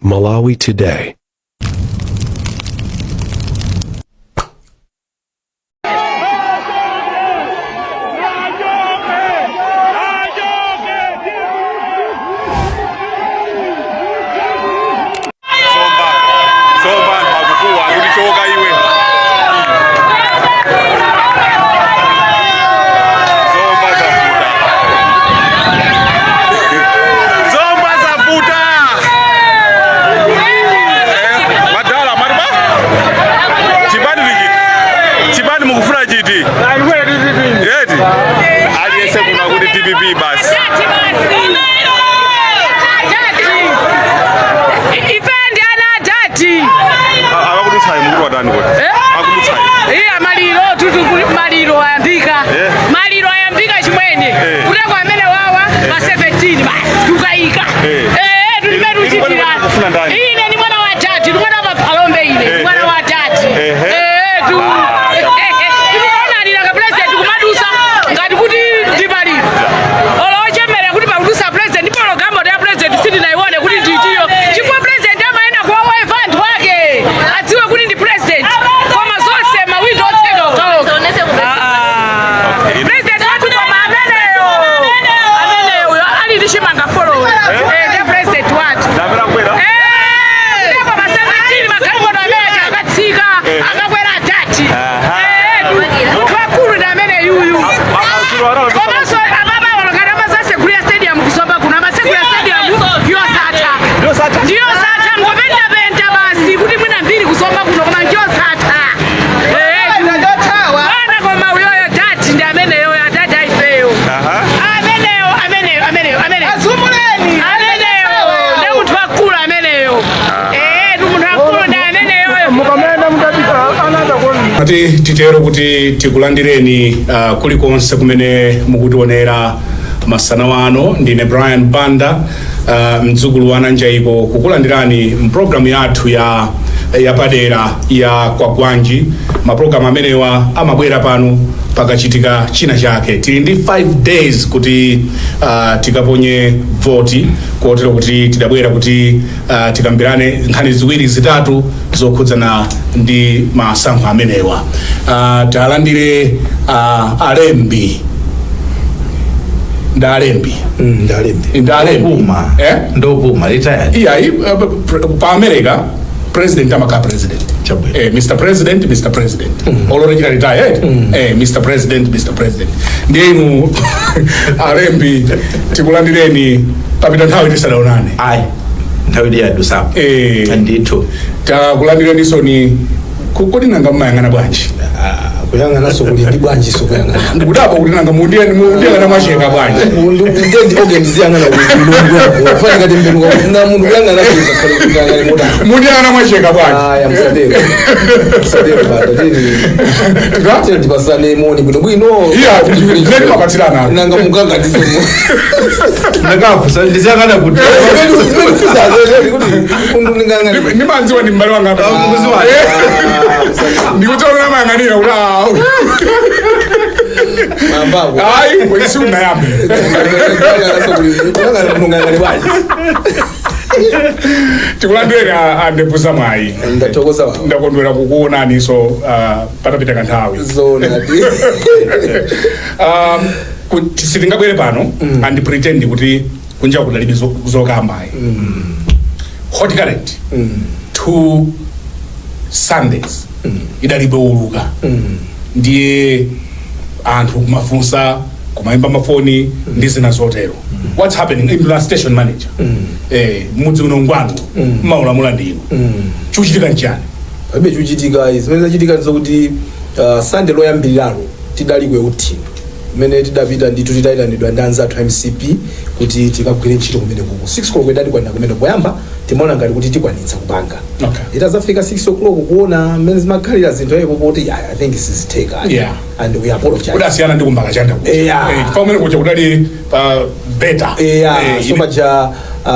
Malawi Today. Zomba, Zomba anthu akukuwa akuti choka iwe. Zomba zavuta. Zomba zavuta. Eh, madala mariba. Chipani chiti. Chipani mukufuna chiti. Eti. Aliyense kuna kuti DPP basi. Ife ndi ana adati. Akakudutsayi mukuti watani kodi? Akudutsayi. Iya, maliro tutu, maliro ayambika. Maliro ayambika chimwene. Kuteko amene wawa pa 17 basi tukayika. Eh, tulime. Inu Tuchitira. mukufuna ndani? Ine ni mwana wa dati, ndi mwana wa Palombe ine. Mwana wa dati. Eh, tu tikuonanira ka president kumadusa ngati kuti ndi maliro. Olo ochemera kuti pakudusa president, ndipo galimoto ya president sitinayione kuti nditiyo, chifukwa president amayenda kuwaweva anthu ake adziwe kuti ndi president, koma zonse mawindo otseka okhaokha. President wathu koma ameneyo, ameneyo uyo ali ndi chimanga folowe, eh, ndi president wathu. Ndamera kubwera. Eh, ndipo pa 17 magalimoto amene akatsika akakwera atati. Eh, munthu wakulu ndi amene yuyu. Komanso ababa walokati amasasegulira stadium kuSomba kuno, amasegulira stadium yosatha, ndiyosatha, ngopentapenta basi kuti mwina mbiri kuSomba kuno, koma ndiyosatha. Ana koma uyoyo dati ndi ameneyo, adati aifeyo. Ameneyo, ameneyo, ameneyo, ameneyo, ameneyo ndi munthu wakulu ameneyo. Eh, ndi munthu wakulu ndi ameneyoyo. Ati titero kuti tikulandireni kulikonse kumene mukutionera masana wano. Ndine Brian Banda, mdzukulu wa Nanjaiko, kukulandirani mpulogalamu yathu ya yapadera ya Kwagwanji. Mapulogalamu amenewa amabwera pano pakachitika china chake. Tili ndi 5 days kuti tikaponye voti, kotero kuti tidabwera kuti tikambirane nkhani ziwiri zitatu zokhudzana ndi masankho amenewa. Talandire alembi, ndi alembi. Ndalembi. Ndi alembi. Ndopuma. Eh? Ndopuma, retired. Iyayi, pa America president amakhala president. Chabwino. Eh, Mr President, Mr President, olorechita retired, eh, Mr President, Mr President. Ndiye inu alembi, tikulandireni, papita nthawi tisadaonane. Ayi, nthawi ili yadusapo. Ndithu. Takulandireniso ni kodi nanga mmayang'ana bwanji? Kuyang'ananso kuli ndi bwanji so kuyang'ana? Ndikudabwa kuti nanga mundiyang'ana mwacheka bwanji? Ndendi oge ndiziyang'ana kufana ngati mbenuka na munthu kuyang'ana ngakhale kuti ang'ane motani. Mundiyang'ana mwacheka bwanji? Aya, musadero, musadero bata, tini tini tipasane moni bwino bwino. Iya, ndineti mapatsirana. Nanga mukangatise Ndakafusa ndiziyang'ana kuti Ndimanziwa ndi m'bale wanga. Mukuziwa. Ndikutiona mayang'anira kuti ah, Mambako. Ayi, kweni siunayambe. Kuyang'ana bwanji? Tikulandireni andepuza mwayi. Ndathokoza wawo. Ndakondwera kukuonaniso patapita kanthawi. Zonadi. Sitingabwere pano and pretend kuti kunja kudalibe zokambayi. Hot Current 2 Sundays idalibe uluka, ndiye anthu kumafunsa, kumayimba mafoni ndi zina zotero. What's happening? Inu la station manager, eh, mudzi uno ngwanu, maulamula ndinu. Chikuchitika nchani? Palibe chikuchitika. Zimene zachitika ndizokuti Sunday loyambiriralo tidali ku Euthini kumene tidapita ndithu, titayitanidwa ndi anzathu MCP kuti tikagwire ntchito kumene kuko. 6 koloko idati kwanira kumene. Poyamba timaona ngati kuti tikwanitsa kupanga. Itazafika 6 o'clock, kuona mmene zimakhalira zinthu ayipo poti, yeah, I think sizitheka. And we apologize. Kudasiyana ndi kumbaka chanda kuja. Eh, chifukwa kumene kuja kudali better. Yeah. Eh, so paja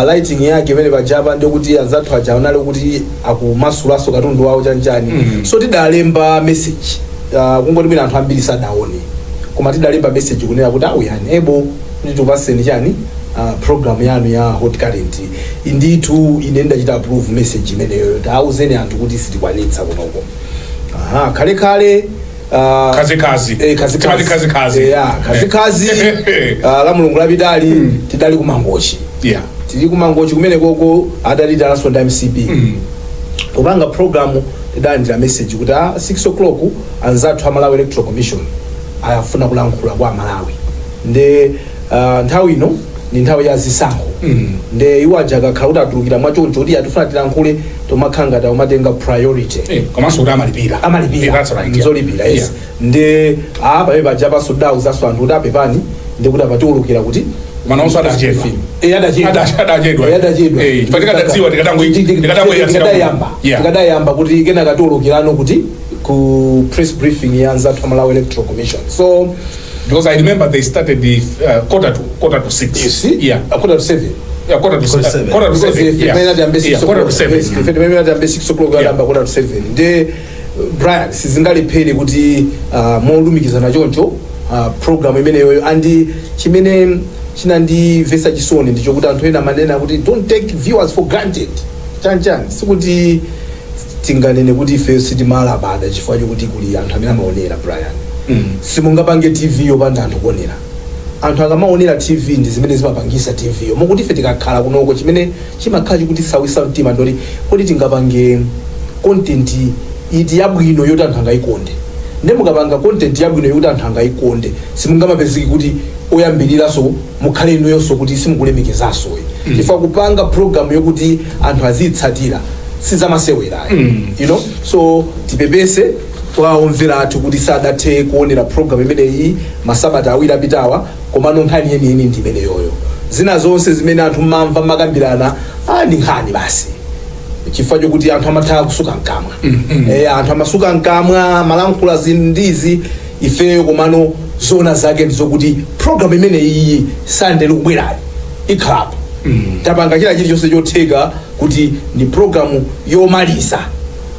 lighting yake imene pajapa ndikuti anzathu aja anali kuti akumasulaso katundu wawo chanjani. So tidalemba message, kungoti mwina anthu ambiri sadaone, koma tidalemba message kunena kuti we are unable kuti tipaseni chani Program yanu ya Hot Current, ndithu ine ndachita approve message imeneyo. Tauzeni anthu kuti sitikwanitsa kunoko. Aha, kalekale Khazikhazi. Khazikhazi. Timati khazikhazi. Yeah, khazikhazi. La Mulungu lapitali tidali kuMangochi. Tili kuMangochi kumene koko adatitalanso ndi MCP popanga program. Tidalandira message kuti a 6 o'clock anzathu a Malawi Electoral Commission ayafuna kulankhula kwa Malawi. Nde nthawi ino ni nthawi ya zisankho. Nde iwo aja akakhala kuti atulukira mwachoncho kuti atifuna tilankhule, tomakhala ngati akumatenga priority. Komanso kuti amalipira. Amalipira. That's right, yeah. Nzolipira, yes. Nde pamene paja pasodauzaso anthu kuti apepani, ndi kuti apatiwulukira kuti Manonso adachedwa. Adachedwa. Adachedwa. Adachedwa. Chifukwa tikadadziwa tikadangoyiyasira. Tikadayamba. Tikadayamba kuti kenaka tiwulukirano kuti ku press briefing ya anzathu a Malawi Electoral Commission. So Because I remember they started the quarter to six. You see? 6:45. Yeah, quarter to Quarter to seven. Quarter to Because seven. if imene atiyambe 6 Yeah, quarter to o'clock. seven. Yes, if imene atiyambe 6 o'clock, adayamba 6:45. Nde Brian, sizingalephere kuti molumikizana choncho program imeneyoyo. And chimene chinandimvetsa chisoni ndichokuti anthu ena amanena kuti, "Don't take viewers for granted," chanchani. Sikuti tinganene kuti ife sitimalabada chifukwa chokuti kuli anthu amene amaonera. Brian, simungapange TV yopanda anthu kuonera. Anthu akamaonera TV ndi zimene zimapangisa TV yo. Mokuti ife tikakhala kunoko, chimene chimakhala chikutisawisa mtima ndoti kodi tingapange content iti yabwino yoti anthu angayikonde? Nde mukapanga content yabwino yoti anthu angayikonde, simungamapezeki kuti oyambiriranso mukhale inuyonso kuti simukulemekezanso, chifukwa kupanga program yokuti anthu aziyitsatira sizamasewera. So tipepese kwa omvera athu kuti sadathe kuonera program imeneyi masabata 2 apitawa. Komano nkhani yeniyeni ndi imeneyoyo. Zina zonse zimene anthu mmamva makambirana, ndi nkhani basi, chifukwa chokuti anthu amatha kusuka mkamwa. Anthu amasuka mkamwa, malankhula zinthu ndizi ifeyo. Komano zona zake ndizokuti program imene iyi Sunday likubwerali ikhalapo. Tapanga china chilichonse chotheka kuti ndi program yomaliza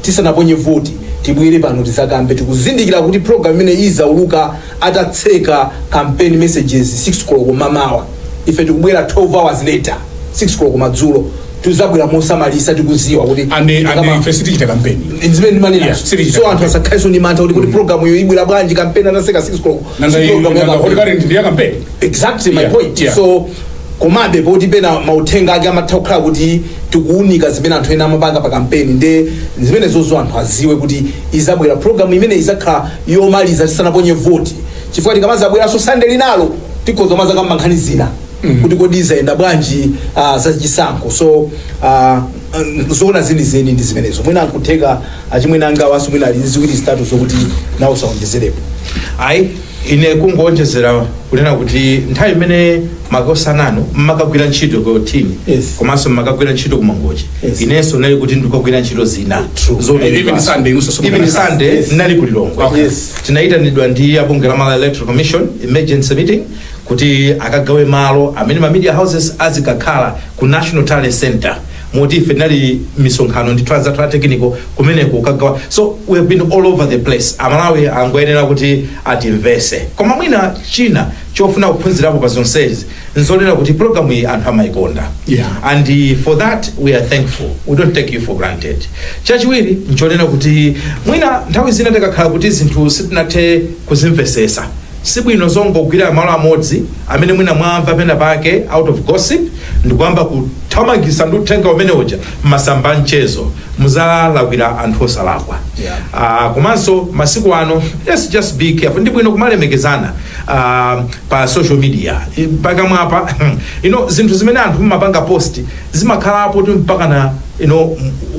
tisanaponye voti, tibwere pano tizakambe. Tikuzindikira kuti program imene izauluka atatseka campaign messages 6 koloko mamawa. Ife tikubwera 12 hours later, 6 koloko madzulo. Tizabwera mosamalisa, tikuziwa kuti And ife sitichita campaign. Zimene ndimanena. Yeah, sitichita So anthu campaign. asakhalenso ndi mantha kuti program iyo ibwera bwanji, campaign anatseka 6 koloko. Nanga Si program ya nanga Hot campaign. Current ndi ya campaign? Exactly my point. So komabe poti pena mauthenga ake amatha kukhala kuti tikuunika zimene anthu ena amapanga pa kampeni, nde zimene zozo anthu aziwe kuti izabwera program imene izakhala yomaliza tisanaponye voti, chifukwa tikamazabweranso Sunday linalo tikhoza mazakamba nkhani zina kuti kodi izayenda bwanji zachisankho. So zoona zenizeni ndi zimenezo. Mwina nkutheka achimwene angawanso mwina ali ziwiri zitatu zokuti nawo saonjezerepo. Ayi, ine kungoonjezera kunena kuti nthawi imene makosanano mmakagwira ntchito ku tini komanso mmakagwira ntchito ku Mangochi, inenso nali kuti ndikagwira ntchito zina. True. Even Sunday, inunso Even Sunday ndinali ku Lilongwe. Tinayitanidwa ndi a bungwe la Malawi Electoral Commission, emergency meeting, kuti akagawe malo amene ma media houses azikakhala ku National Talent Center, moti ife tinali misonkhano ndi anzathu a technical kumeneko kukagawa. So we have been all over the place. Amalawi angoyenera kuti atimvese. Koma mwina china chofuna kuphunzirapo pa zonsezi nzonena kuti programu iyi anthu amayikonda. And for that we are thankful. We don't take you for granted. Chachiwiri nchonena kuti mwina nthawi zina tikakhala kuti zinthu sitinathe kuzimvesesa, sibwino zongogwira malo amodzi amene mwina mwamva pena pake out of gossip ndikuyamba kuthamangisa ndi uthenga umene uja masamba mchezo, muzalakwira anthu osalakwa. Komanso masiku ano, let's just be careful. Ndi bwino kumalemekezana pa social media. Pakamwapa zinthu zimene anthu mumapanga post zimakhalapo tu mpaka na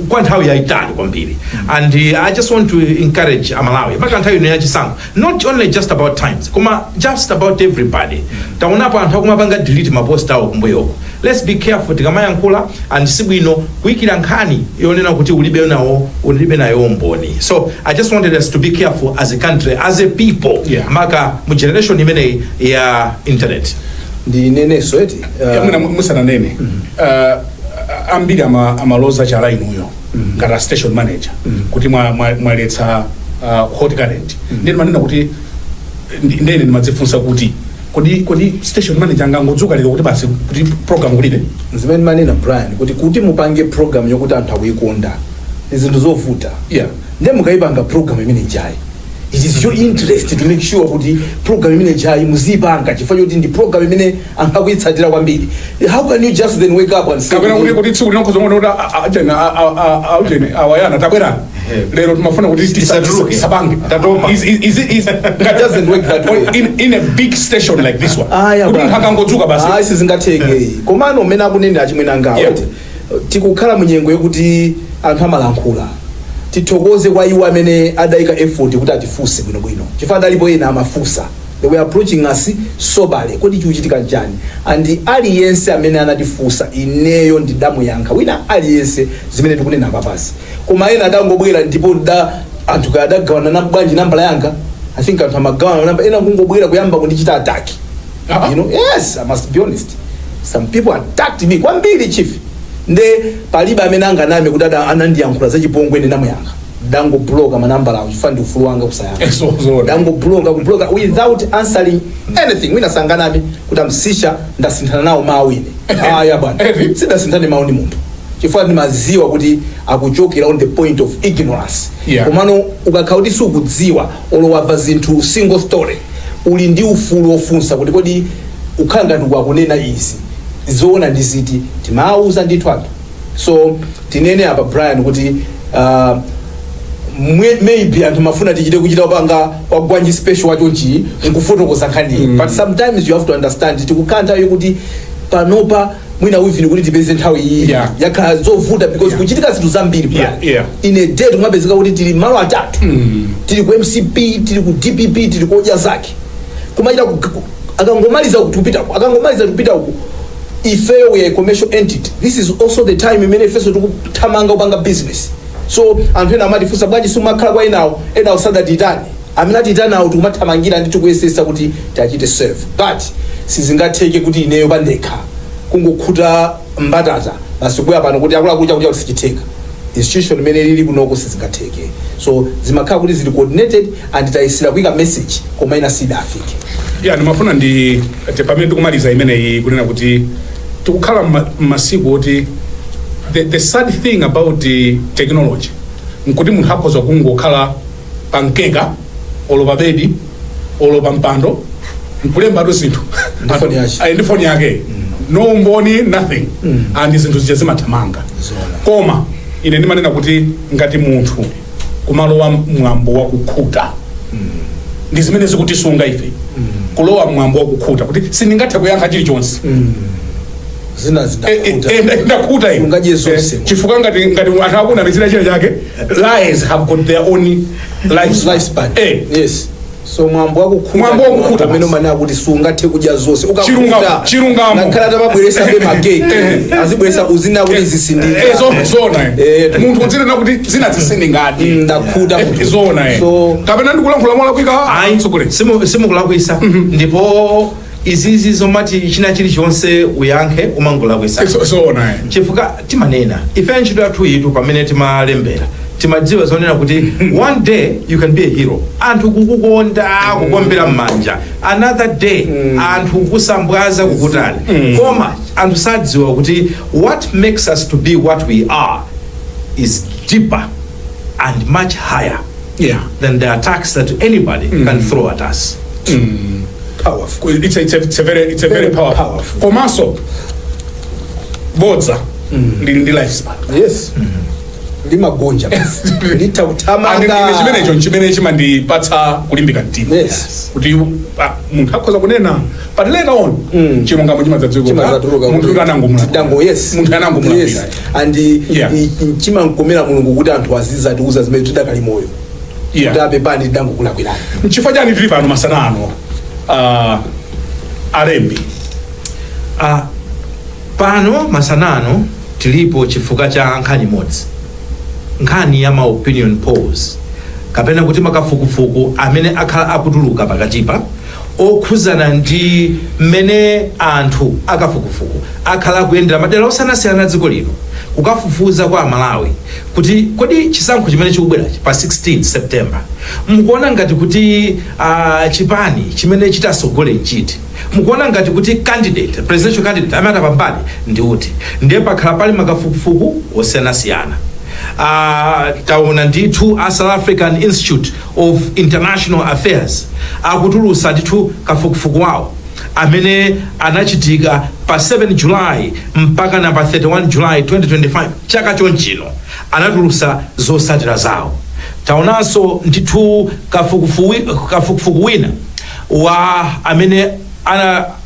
kwa nthawi yayitali kwambiri. And I just want to encourage Amalawi mpaka nthawi ino yachisankho, not only just about Times koma just about everybody. Taonapo anthu akumapanga delete ma post awo kumbuyoko. Let's be careful tikamayankhula, and sibwino kuyikira nkhani yonena kuti ulibe nawo, ulibe nayo umboni. So I just wanted us to be careful as a country, as a people, maka mu generation imeneyi ya internet. Ndinenenso eti? Mwina musananene, ambiri amaloza chala inuyo ngati a station manager kuti mwaletsa Hot Current. Ndiye manena kuti ndene ndimadzifunsa kuti Kodi station manager angangodzuka lero kuti basi, kuti program kulibe? Zimene manena Brian, kuti mupange program yokuti anthu akuikonda, ndi zinthu zovuta. Ndiye mukayipanga program imene ijayi, it is your interest to make sure kuti program imene ijayi muziyipanga, chifukwa choti ndi program imene anthu akuyitsatira kwambiri. How can you just then wake up and say Kapena kuti tsiku linokhoza kuona kuti aujeni awayana tabwerani, lero timafuna kuti Tisatuluke. Tisapange. Tatopa. Is It doesn't work that way. In a big station like this one, Aya, kuti bwana. munthu akangodzuka basi. Ayi, sizingatheke. Komano umene akunenera chimwene angawo, tikukhala munyengo yokuti anthu amalankhula. Tithokoze kwa iwo amene adayika effort kuti atifunse bwinobwino, chifukwa adalipo ena amafunsa. They were approaching us soberly, kodi chikuchitika nchani? And aliyense amene anatifunsa, ineyo ndidamuyankha wina aliyense zimene tikunena papasi. Koma ena adangobwera ndipo da anthu kaya adagawana na bwanji nambala yanga. I think anthu amagawana namba, ena kungobwera kuyamba kundichita attack. Yes, I must be honest, some people attacked me kwambiri, chief. Nde palibe amene anganame kuti anandiyankhula zachipongwe ine namuyankha. Dangobloka manambala awo, chifukwa ndi ufulu wanga kusayankha. So Dangobloka, kubloka without answering anything. Wina sanganame kuti amsisha ndasinthana nawo mawu ine. Aya bwana, sidasinthane mawu ndi munthu, chifukwa ndimaziwa kuti akuchokera on the point of ignorance. Komano ukakhala kuti sukudziwa, olowamva zinthu single story, uli ndi ufulu wofunsa kuti kodi ukhala ngati wakunena izi, zoona ndi ziti? Timawuza ndithu anthu. So tinene apa, Brian, kuti maybe anthu mafuna tichite kuchita kupanga kwa gwanji special wachonchi nkufotokoza nkhaniyi, but sometimes you have to understand, tikukhala nthawi yokuti panopa mwina even kuti tipeze nthawi iyi yakhala zovuta because kuchitika zinthu zambiri, Brian. In a day timapezeka kuti tili malo atatu: tili ku MCP, tili ku DPP, tili ku Odya Zake. Kumachita akangomaliza kupita uku, akangomaliza kupita uku. Ifeyo, we are a commercial entity. This is also the time imene ifenso tikuthamanga kupanga business. So anthu ena amatifunsa, bwanji simumakhala kwa enawo? Enawo sadatiyitane. Amene atiyitanawo tikumathamangira ndi tikuyesesa kuti tiachite serve, but sizingatheke kuti ineyo pandekha kungokhuta mbatata basi, kuya pano kuti akuluakulu chakuti chakuti sichitheka. Institution imene lili kunoko sizingatheke. So zimakhala kuti zili coordinated and tayesera kuyika message, koma ina sidafike. Ya, ndimafuna ndi pamene tikumaliza imeneyi kunena kuti tikukhala m'masiku oti the sad thing about the technology nkuti munthu akhoza kungokhala pa mkeka, olo pa bedi, olo pa mpando, nkulembatu zinthu. Ndi phone yake. Ayi, ndi phone yake, no umboni, nothing, and zinthu zija zimathamanga. Zona. Koma ine ndimanena kuti ngati munthu kumalowa mwambo wakukhuta, ndi zimene zikutisunga ife, kulowa mwambo wakukhuta kuti sindingathe kuyankha chilichonse. Zina zidakhuta. Ndakhuta ine. Ungadye zonse. Chifukwa ngati anthu akunamizira china chake, lies have got their own life lifespan. Yes, so mwambo wakukhuta. Mwambo wakukhuta umene basi. umanena kuti sungathe kudya zonse. Chilungamo, chilungamo. Ngakhala tamabweresa be makeke, azibweresa, uzina kuti zisindika. Zona. Munthu uzinena kuti zina zisindingati. Ndakhuta munthu. Zona. So Kapena ndikulankhula molakwika? Ayi. Tsogoleni. Simukulakwisa. Ndipo izizi zomati china chilichonse uyankhe, umangolakwisa. Zona. Chifukwa timanena ife, ntchito yathu itu, pamene timalembera timadziwa zonena kuti one day you can be a hero, anthu kukukonda, kukuombera m'manja, another day anthu kukusambwaza, kukutani. Koma anthu sadziwa kuti what makes us to be what we are is deeper and much higher than the attacks that anybody can throw at us. Powerful. It's a very Very powerful. Powerful. Komanso bodza lili ndi lifespan. Yes, limagonja basi, litha And kuthamanga. ine chimenecho nchimene chimandipatsa kulimbika mtima kuti munthu akhoza kunena, but later on chilungamo chimadzadziwika. Chimadzatuluka. Munthu uyu anangomulambira. Dango, yes. Munthu anangomulambira. Yes, and chimamkomera Mulungu kuti anthu azizatiuza zimene tidakali moyo kuti apepani, tidangokulakwirani. Nchifukwa chani tili pano masana ano, alembi? Pano masanano tilipo chifukwa cha nkhani imodzi, nkhani ya ma opinion polls, kapena kuti makafukufuku amene akhala akutuluka pakatipa. Okhuzana ndi mmene anthu akafukufuku akhala akuyendera madera osiyanasiyana a dziko lino kukafufuza kwa Amalawi kuti kodi chisankho chimene chikubwerachi pa 16 September mukuona ngati kuti chipani chimene chitasogole nchiti, mukuona ngati kuti candidate, presidential candidate amene atapambane ndi uti? Ndiye pakhala pali makafukufuku osiyanasiyana. Taona ndithu a South African Institute of International Affairs akutulusa ndithu kafukufuku wawo amene anachitika pa 7 July mpaka na pa 31 July 2025 chaka chonchino, anatulusa zosatira zawo. Taonanso ndithu kafukufuku wina wa amene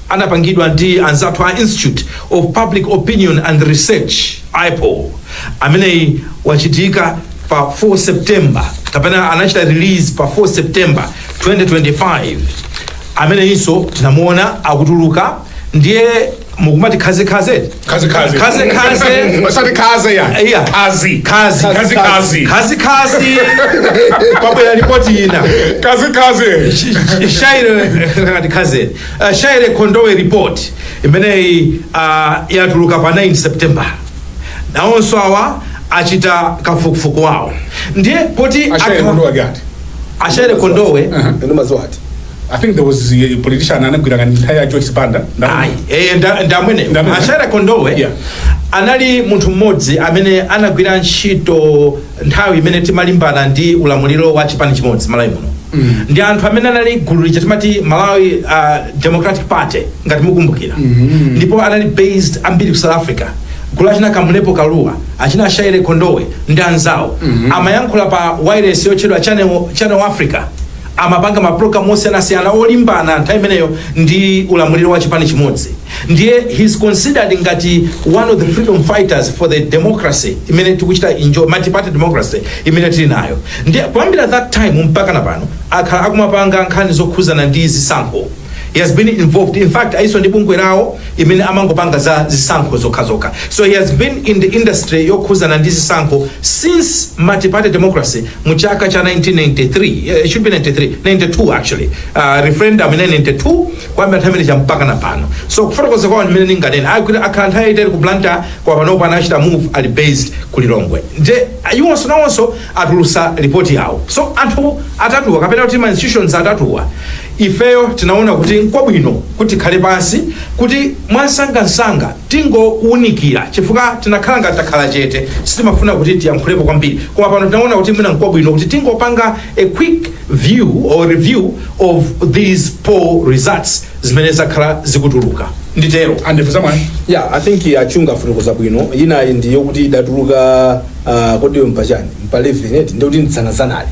anapangidwa ndi anzathu a Institute of Public Opinion and Research, IPOR, ameneyi wachitika pa 4 September kapena anachita release pa 4 September 2025, ameneyinso tinamuona akutuluka. Ndiye mukumati khazekhaze. Khazekhaze. Khazekhaze. Osati khaze ya. Iya. Khazi. Khazi. Khazi khazi. Khazikhazi, pabwera ripoti ina. Khazi khazi. Shaire ngati khaze, Shaire Kondowe report imeneyi yatuluka pa 9 September. Nawonso awa achita kafukufuku wawo. Ndiye poti Ashaire Kondowe gati. Ashaire Kondowe. Ino mazuwa ati? I think there was a politician anagwira ngati nthawi ya Joyce Banda. Ayi, ndamwene. Ndamwene. Ashaire Kondowe anali munthu mmodzi amene anagwira ntchito nthawi imene timalimbana ndi ulamuliro wa chipani chimodzi Malawi muno. Ndi anthu amene anali gulu lija timati Malawi Democratic Party, ngati mukumbukira. Ndipo anali based ambiri ku South Africa. Gulu achina Kamlepo Kalua, achina Ashaire Kondowe ndi anzawo amayankhula pa wireless yotchedwa Channel Africa, amapanga mapulogalamu osiyanasiyana olimbana nthawi imeneyo ndi ulamuliro wa chipani chimodzi. Ndiye he's considered ngati one of the freedom fighters for the democracy imene tikuchita enjoy, multi-party democracy imene tili nayo. Ndiye kuyambira that time mpaka na pano akhala akumapanga nkhani zokhuzana ndi zisankho. He has been involved, in fact aiso ndi bungwe lawo imene amangopanga za zisankho zokhazokha. So he has been in the industry yokhuzana ndi zisankho since multi-party democracy mu chaka cha 1993. It should be 93, 92 actually, referendum in 92. Kuyambira nthawi imene mpaka na pano. So kufotokoza kwawo ndimene ndinganene akuti akhala nthawi yayitali ku Blantyre, kwa panopo anachita move, ali based ku Lilongwe. Nde iwonso nawonso atulusa ripoti yawo. So anthu atatuwa kapena kuti ma institutions atatuwa, ifeyo tinaona kuti nkwabwino kuti tikhale pansi kuti mwansangansanga tingowunikira, chifukwa tinakhala ngati takhala chete, sitimafuna kuti tiyankhulepo kwambiri. Koma pano tinaona kuti mwina nkwabwino kuti tingopanga a quick view or review of these poll results zimene zakhala zikutuluka. Nditero. Andevu zamwayi. Yeah, I think achunga afotokoza bwino. Inayi ndiyo kuti idatuluka, kodi mpachani, mpa 11 eti, ndikuti ndidzanadzanali,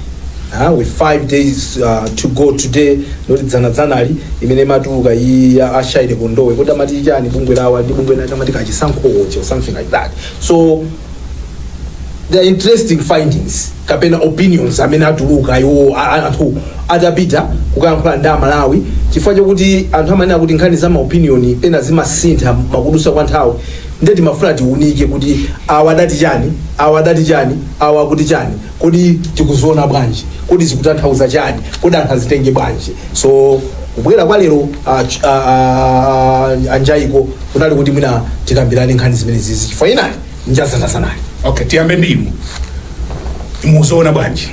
with 5 days to go today, ndikuti dzanadzanali imene imatuluka iyi ya Ashaire Kondowe. Kodi amati chani bungwe lawa? Ndi bungwe lati amati kachisankhoche or something like that. So the interesting findings kapena opinions amene atuluka iwo anthu atapita kukayankhula ndi Amalawi, chifukwa chokuti anthu amanena kuti nkhani za maopinion pena zimasintha makudusa kwa nthawi. Ndiye timafuna tiunike kuti awa adati chani, awa adati chani, awa akuti chani, kodi tikuziona bwanji, kodi zikutanthauza chani, kodi anthu azitenge bwanji? So kubwera kwa lero anjaiko kunali kuti mwina tikambirane nkhani zimene zizi, chifukwa inayi njazanazanali. Okay, tiyambe ndinu. Muzoona bwanji?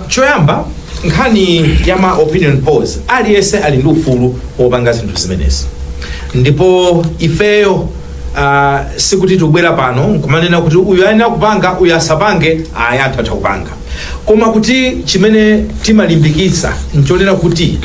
Choyamba, nkhani ya ma opinion polls, aliyense ali ndi ufulu wopanga zinthu zimenezi. Ndipo ifeyo sikuti tikubwera pano nkumanena kuti uyu ayenera kupanga, uyu asapange. Ayi, anthu atha kupanga. Koma kuti chimene timalimbikitsa nchonena kuti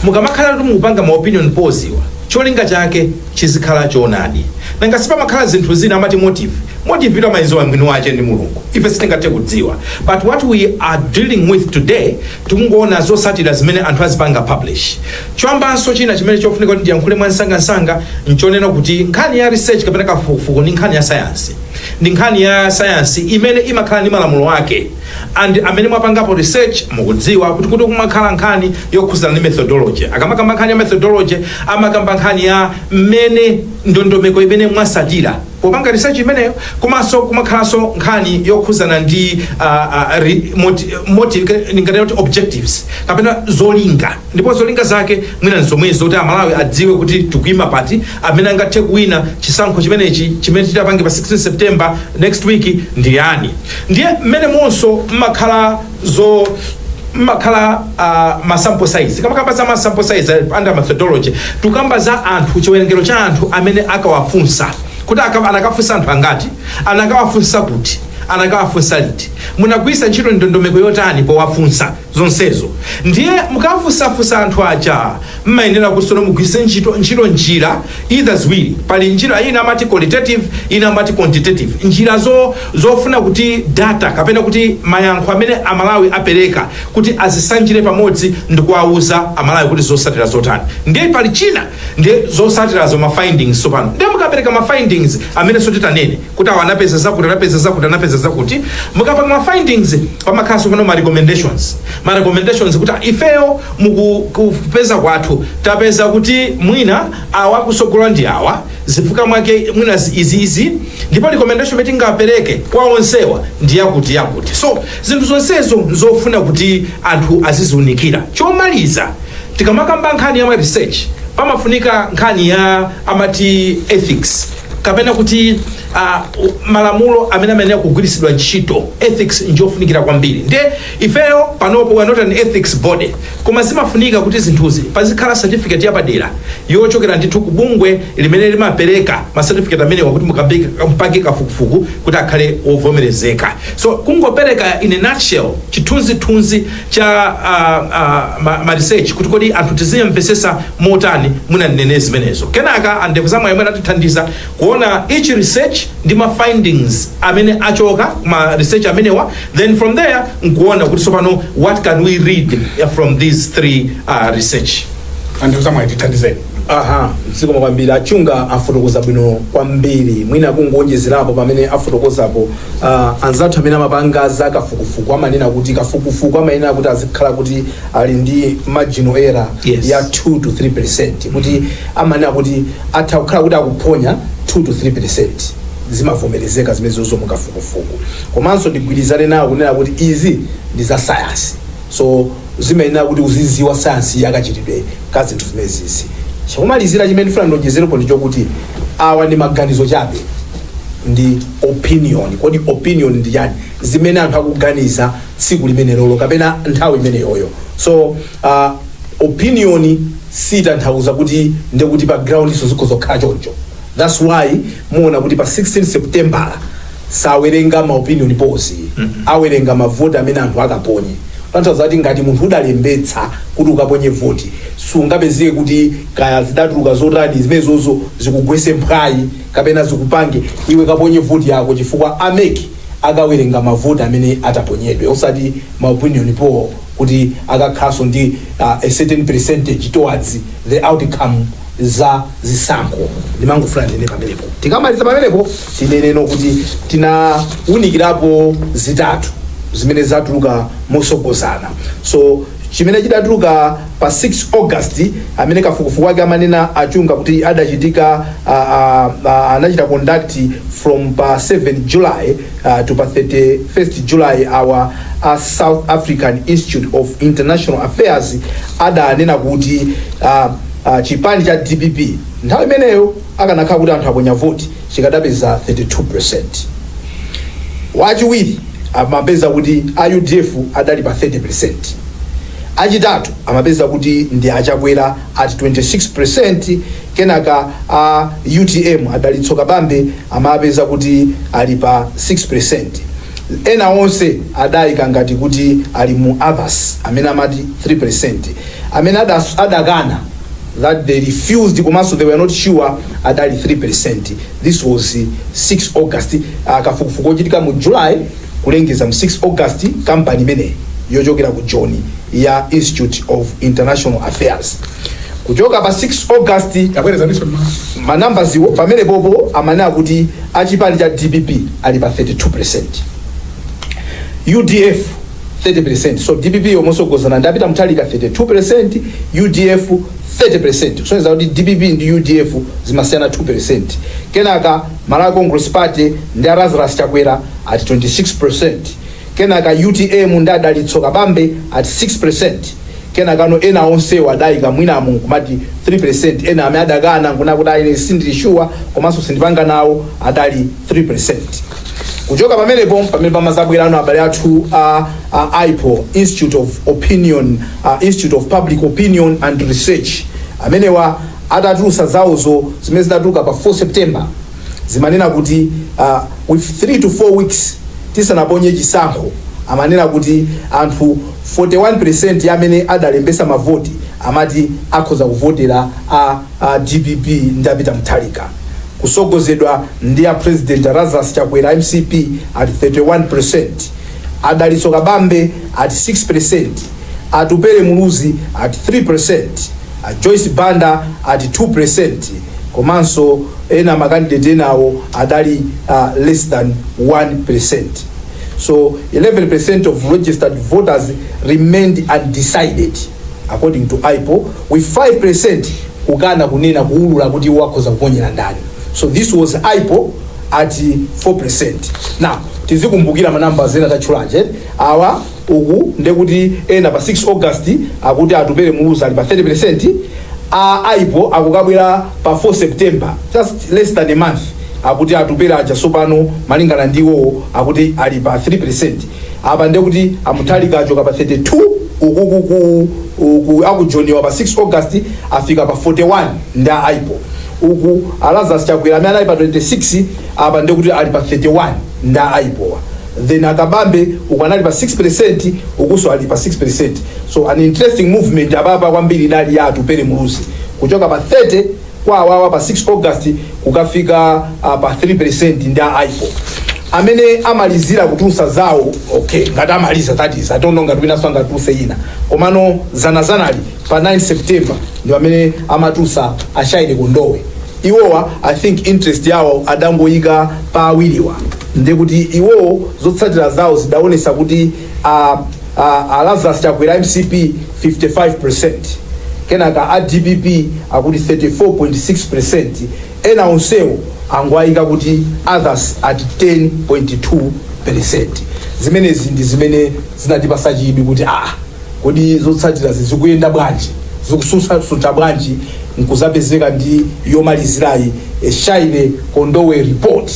mukamakhala kuti mukupanga ma opinion polls iwa, cholinga chake chizikhala choonadi. Nanga sipamakhala zinthu zina amati motive? Motive ito amayiziwa mwini wache ndi Mulungu, ife sitingathe kudziwa. But what we are dealing with today, tikungoona zosatira zimene anthu azipanga publish. Choyambanso china chimene chofunika kuti ndiyankhule mwansangansanga nchonena kuti nkhani ya research kapena kafukufuku ndi nkhani ya sayansi, ndi nkhani ya sayansi imene imakhala ndi malamulo ake. And amene mwapangapo research mukudziwa kuti kumakhala nkhani yokhuzana ndi methodology. Akamakamba nkhani ya methodology, amakamba nkhani ya mmene ndondomeko imene mwasatira popanga research imeneyo. Komanso kumakhalanso nkhani yokhuzana ndi ndinganene kuti objectives kapena zolinga, ndipo zolinga zake mwina nzomwezo, kuti Amalawi adziwe kuti tikuyima pati, amene angathe kuwina chisankho chimenechi chimene titapange pa 16 September next week ndi yani. Ndiye mmene monso mmakhala ma sample size. Kamakamba za ma sample size under methodology, tukamba za anthu, chiwerengero cha anthu amene akawafunsa, kuti anakafunsa anthu angati, anakawafunsa kuti, anakawafunsa liti, munagwiritsa ntchito ndondomeko yotani powafunsa zonsezo. Ndiye mukafunsafunsa anthu aja, mmayenera kuti sono mugwiritse ntchito njira either ziwiri. Pali njira ina amati qualitative, ina amati quantitative, njira zofuna kuti data kapena kuti mayankho amene Amalawi apereka kuti azisanjire pamodzi ndikuwauza Amalawi kuti zosatira zotani. Ndiye pali china, ndiye zosatirazo, ma findings. Tsopano ndiye mukapereka ma findings amene sotitanene kuti awa anapeza zakuti, anapeza zakuti, anapeza zakuti, mukapanga ma findings, pamakhalanso pano ma recommendations. Ma recommendations kuti ifeyo mukupeza kwathu tapeza kuti mwina awa kusogola ndi awa, zifukwa mwake mwina izi izi, ndipo recommendation imene tingapereke kwa onsewa ndi yakuti yakuti. So zinthu zonsezo nzofuna kuti anthu aziziunikira. Chomaliza, tikamakamba nkhani ya ma research, pamafunika nkhani ya amati ethics kapena kuti malamulo amene amayenera kugwiritsidwa ntchito. Ethics njofunikira kwambiri. Ndiye ifeyo panopo we are not an ethics body, koma zimafunika kuti zinthuzi pazikhala certificate yapadera yochokera ndithu ku bungwe limene limapereka ma certificate amenewa kuti mukapange kafukufuku kuti akhale wovomerezeka. So kungopereka in a nutshell chithunzithunzi cha ma research kuti kodi anthu tiziyamvesesa motani, munanene zimenezo. Kenaka andevu zamwe amene atithandiza kuona each research ndi ma findings amene achoka ma research amenewa, then from there nkuona kuti tsopano what can we read from these three research. Andevu zamwe, tithandizeni. Aha, zikomo kwambiri. Achunga afotokoza bwino kwambiri. Mwina kungonjezerapo pamene afotokozapo, anzathu amene amapanga za kafukufuku amanena kuti kafukufuku amayenera kuti azikhala kuti ali ndi margin error ya 2 to 3%, kuti amanena kuti atha kukhala kuti akuphonya 2 to 3%, zimavomerezeka zimenezozo mukafukufuku. Komanso ndigwirizane nawo kunena kuti izi ndi za science, so zimayenera kuti uziziwa science yakachitidwe ka zinthu zimenezizi. Chakumalizira chimene ndifuna ndonjezerepo ndi chokuti awa ndi maganizo chabe, ndi opinion. Kodi opinion ndi chani? Zimene anthu akuganiza tsiku limene lolo kapena nthawi imeneyoyo. So opinion sitanthauza kuti ndekuti pa ground iso zikhoza kukhala choncho. That's why muona kuti pa 16 September sawerenga ma opinion polls, awerenga mavoti amene anthu akaponye. Kutanthauza kuti ngati munthu udalembetsa kuti ukaponye voti, sungapezeke kuti kaya zidatuluka zotani zimenezozo zikugwese mphwayi kapena zikupange iwe kaponye voti yako, chifukwa a MEC akawerenga mavoti amene ataponyedwe, osati ma opinion poll kuti akakhalanso ndi a certain percentage towards the outcome za zisankho. Ndimangofuna ndine pamenepo. Tikamaliza pamenepo, tineneno kuti tinawunikirapo zitatu zimene zatuluka mosogozana. So chimene chidatuluka pa 6 August, amene kafukufuku wake amanena Achunga kuti adachitika, anachita conduct from pa 7 July to pa 31st July, our South African Institute of International Affairs adanena kuti chipani cha DPP nthawi imeneyo, akanakhala kuti anthu aponya voti, chikadapeza 32. Wachiwiri amapeza kuti a UDF adali pa 30. Achitatu amapeza kuti ndi Achakwera at 26. Kenaka a UTM adalitso Kabambe amapeza kuti ali pa 6. Ena onse adayika ngati kuti ali mu others, amene amati 3. Amene adakana, that they refused komanso they were not sure, adali 3. This was 6 August, kafukufuku ochitika mu July, kulengeza mu 6 August, kampani imeneyi yochokera ku Joni ya Institute of International Affairs. Kuchoka pa 6 August, Tabwereza ndiso. Manambaziwo pamene popo amanena kuti achipani cha DPP ali pa 32. UDF 30%. So DPP yomosogozana ndi a Peter Mutharika 32%, UDF 30%, kusonyeza kuti DPP ndi UDF zimasiyana 2%. Kenaka Malawi Congress Party ndi Lazarus Chakwera at 26%. Kenaka UTM ndi Adalitso Kabambe at 6%. Kenaka no ena onsewo adayika mwinamo nkumati 3%. Ena amene adakana nkuna kuti aine sindili sure komanso sindipanga nawo adali 3%. Kuchoka pamenepo, pamene pamazabwerano abale athu a IPOR, Institute of Public Opinion and Research, amenewa atatulusa zawozo zimene zidatuluka pa 4 September, zimanena kuti with 3 to 4 weeks tisanaponye chisankho, amanena kuti anthu 41% amene adalembesa mavoti amati akhoza kuvotera a DPP ndi a Peter Mutharika, kusogozedwa ndi a President Lazarus Chakwera MCP at 31%, Adalitso Kabambe at 6%, Atupele Muluzi at 3%, a Joyce Banda at 2%, komanso ena ma candidate enawo adali less than 1%. So 11% of registered voters remained undecided according to IPOR, with 5% kukana kunena, kuulula kuti iwo akhoza kuponyera ndani. So this was IPOR at 4%. Now tizikumbukira manamba zena tatchulaje awa uku, ndekuti ena pa 6 August akuti Atupele Muluzi ali pa 30%. A IPOR akukabwera pa 4 September, just less than a month, akuti Atupele aja sopano malingana ndiwo akuti ali pa 3%. Apa ndekuti a Mutharika achoka pa 32, ukuku uku akujoniwa pa 6 August afika pa 41 ndi a IPOR. Uku Alazarus Chakwera amene anali pa 26, apa ndekuti ali pa 31 ndi a IPOR. Then Akabambe uku anali pa 6%, ukuso ali pa 6%. So an interesting movement apapa kwambiri idali ya Atupele Muluzi, kuchoka pa 30 kwa awawa pa 6 August kukafika pa 3% ndi a IPOR. Amene amalizira kutulusa zawo, okay, ngati amaliza, that is, I don't know ngati winanso angatuluse ina, komano zanazanali pa 9 September ndi pamene amatulusa a Shire Kondowe. Iwowa, I think interest yawo adangoyika pa awiriwa, ndekuti iwowo zotsatira zawo zidaonesa kuti a Lazarus Chakwera MCP 55%, kenaka a DPP akuti 34.6%, ena onsewo angoyika kuti others at 10.2%. Zimenezi ndi zimene zinatipasa chidwi kuti kodi zotsatira zikuyenda bwanji, zikusuntha bwanji, nkuzapezeka ndi yomalizirayi, Shire Kondowe report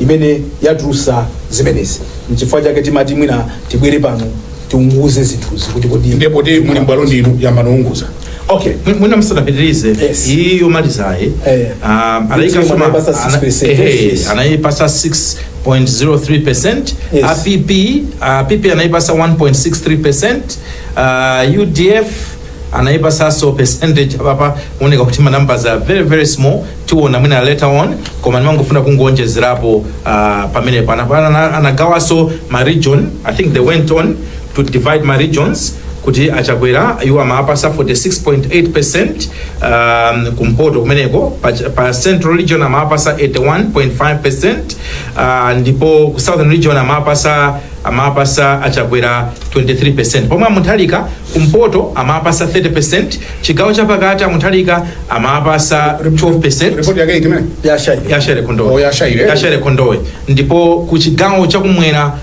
imene yatulusa zimenezi. Nchifukwa chake timati mwina tibwere pano tiunguze zinthuzi kuti kodi Ndipo ti muli mbwalo ndinu, yamba nounguza. Okay. Mwina musanapitirize, Yes. iyi yomalizayi UTM anayipasa 6%. Yes. Anayipasa 6.03%. Yes. A PP, PP anayipasa 1.63%, UDF anayipasanso percentage. Apapa kuoneka kuti ma numbers are very very small, tiona mwina later on, koma ndimangofuna kungonjezerapo pamenepo. Anagawanso ma region. I think they went on to divide ma regions kuti Achakwera iwo amapasa 46.8% kumpoto kumeneko, pa Central Region amapasa 81.5%, ndipo ku Southern Region amapasa Achakwera 23%, pomwe Amuthalika kumpoto amapasa 30%, chigawo chapakati Amuthalika amapasa 12%. Ripoti yake iti imene? Ya Shire. Ya Shire Kondowe. Oh, ya Shire. Ya Shire Kondowe. Ndipo ku chigawo chakumwera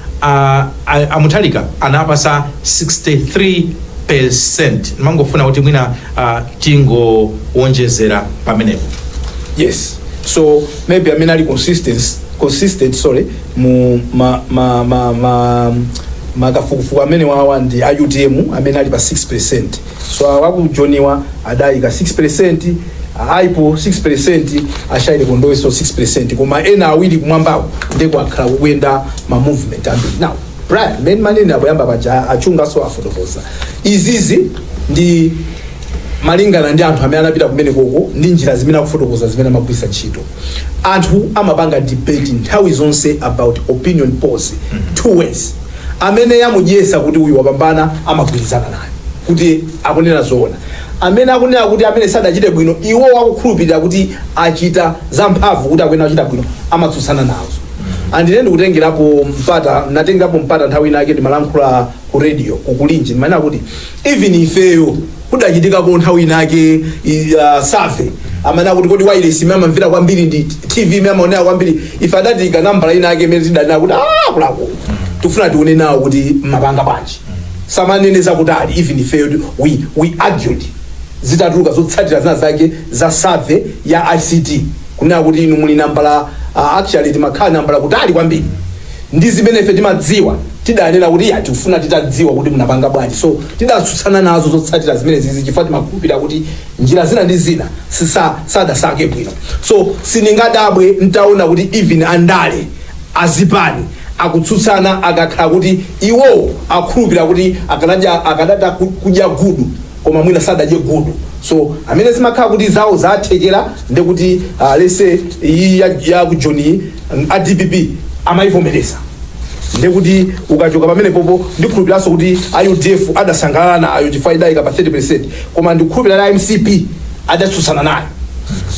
Amuthalika anapasa 63%. Mangofuna kuti mwina tingowonjezera pamenepo. Yes, so maybe amene ali consistent, sorry, mu ma makafukufuku amene wawa ndi a UTM amene ali pa 6%. So awakujoniwa adayika 6%, aipo 6%, a Shire Kondoweso 6%, koma ena awiri kumwambako ndeko akhala kukuyenda ma movement ambiri. Now Brian, mmene manene apoyamba paja, achungaso afotokoza, izizi ndi malingana ndi anthu amene anapita kumene koko ndi njira zimene akufotokoza zimene amagwiritsa ntchito. Anthu amapanga debate nthawi zonse about opinion polls two ways. Amene yamudyesa kuti uyu wapambana amagwirizana naye kuti akunena zoona. Amene akunena kuti amene sadachite bwino, iwo akukhulupirira kuti achita zamphamvu kuti akuyenera kuchita bwino, amatsutsana nazo. Andine ndikutengerapo mpata, natengerapo mpata nthawi inake ndimalankhula ku radio kukulinji, ndimanena kuti even ifeyo kudachitikako nthawi inake survey, amanena kuti kodi wireless imene amamvera kwambiri ndi TV imene amaonera kwambiri. Ife adatika nambala inake imene tidanena kuti ah, kulako tifuna tione nawo kuti mapanga bwanji. Samanene zakutali, even ifeyo we argued zitatuluka zotsatira zina zake za survey ya ICT, kunena kuti inu muli nambala, actually timakhala nambala kutali kwambiri ndi zimene ife timadziwa. Tidanena kuti ya, tikufuna titadziwa kuti munapanga bwanji. So tidatsutsana nazo zotsatira zimene zizi chifukwa timakhulupirira kuti njira zina ndi zina sadasake bwino. So sindingadabwe ntaona kuti even andale azipani akutsutsana akakhala kuti iwowo akhulupirira kuti akanadya, akadata kudya gudu, koma mwina sadadye gudu. So amene zimakhala kuti zawo zathekera, ndekuti lese iyi ya kujoni a DPP amayivomereza, ndekuti ukachoka pamene popo, ndikhulupiriranso kuti a UDF adasangalala nayo chifukwa idayika pa 30%, koma ndikukhulupirira a MCP adatsutsana nayo.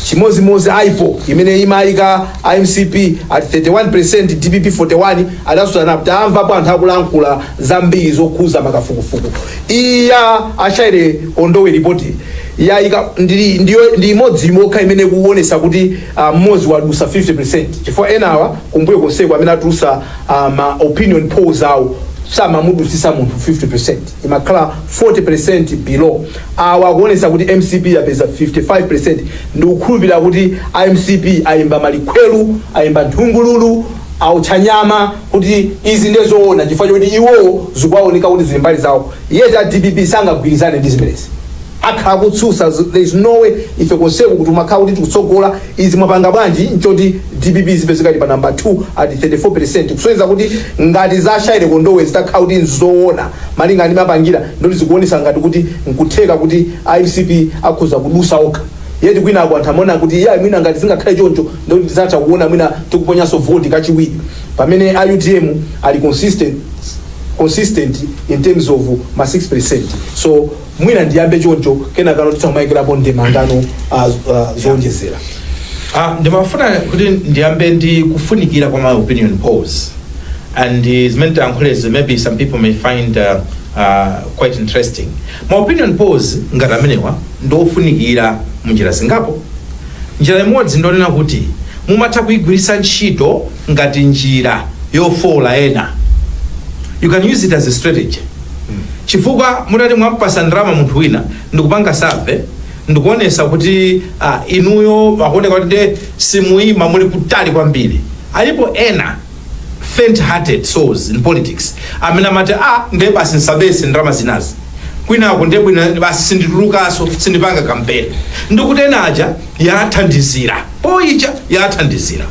Chimozimozi aipo imene imayika IMCP at 31%, DPP 41, adatsutsana nayo. Tamvapo anthu akulankhula zambiri zokhuza makafukufuku. Iya a Shire Kondowe ripoti yayika ndiyo ndi imodzi imokha imene kuonesa kuti mmodzi wadusa 50%, chifukwa enawa kumbuyo konseko amene atulusa ma opinion polls awo samamudusisa munthu 50%, imakhala 40% below. Awa akuonesa kuti MCP yapeza 55%. Ndikukhulupirira kuti IMCP ayimba malikhweru, ayimba nthungululu, auchanyama kuti izi ndizoona, chifukwa chokuti iwowo zikuwaoneka kuti zili mbali zawo. Yet a DPP sangagwirizane ndi zimenezi, akhala kutsutsa. There is no way ife konseko kuti umakhala kuti tikutsogola, izi mwapanga bwanji? Nchoti DPP zipezeka pa number 2 at 34%, kusonyeza kuti ngati za Shire Kondowe zitakhala kuti nzoona malinga ndi mapangira, ndoti zikuonesa ngati kuti nkutheka kuti IMCP akhoza kudusa okha. Yet kwinako anthu amaona kuti ya, mwina ngati zingakhale choncho, ndoti tizatha kuona mwina tikuponyanso voti kachiwiri, pamene a UTM ali consistent in terms of ma 6%. So mwina ndiyambe choncho, kenakano titha kumayikirapo ndemangano zowonjezera. Ndimafuna kuti ndiyambe ndi kufunikira kwa ma opinion polls and zimene tiyankhulezi maybe some people may find quite interesting. Ma opinion polls ngati amenewa ndofunikira munjira zingapo. Njira imodzi ndonena kuti mumatha kuyigwiritsa ntchito ngati njira yofola ena. You can use it as a strategy, chifukwa mutati mwampasa ndalama munthu wina ndikupanga survey ndikuonesa kuti inuyo akuoneka kuti nde simuyima, muli kutali kwambiri, alipo ena faint hearted souls in politics amene amati, "Ah, ndiye basi nsabese ndalama zinazi kwinako, ndiye bwino basi sinditulukaso, sindipanga kampeni." Ndikuti ena aja yathandizira poll ija yathandizira.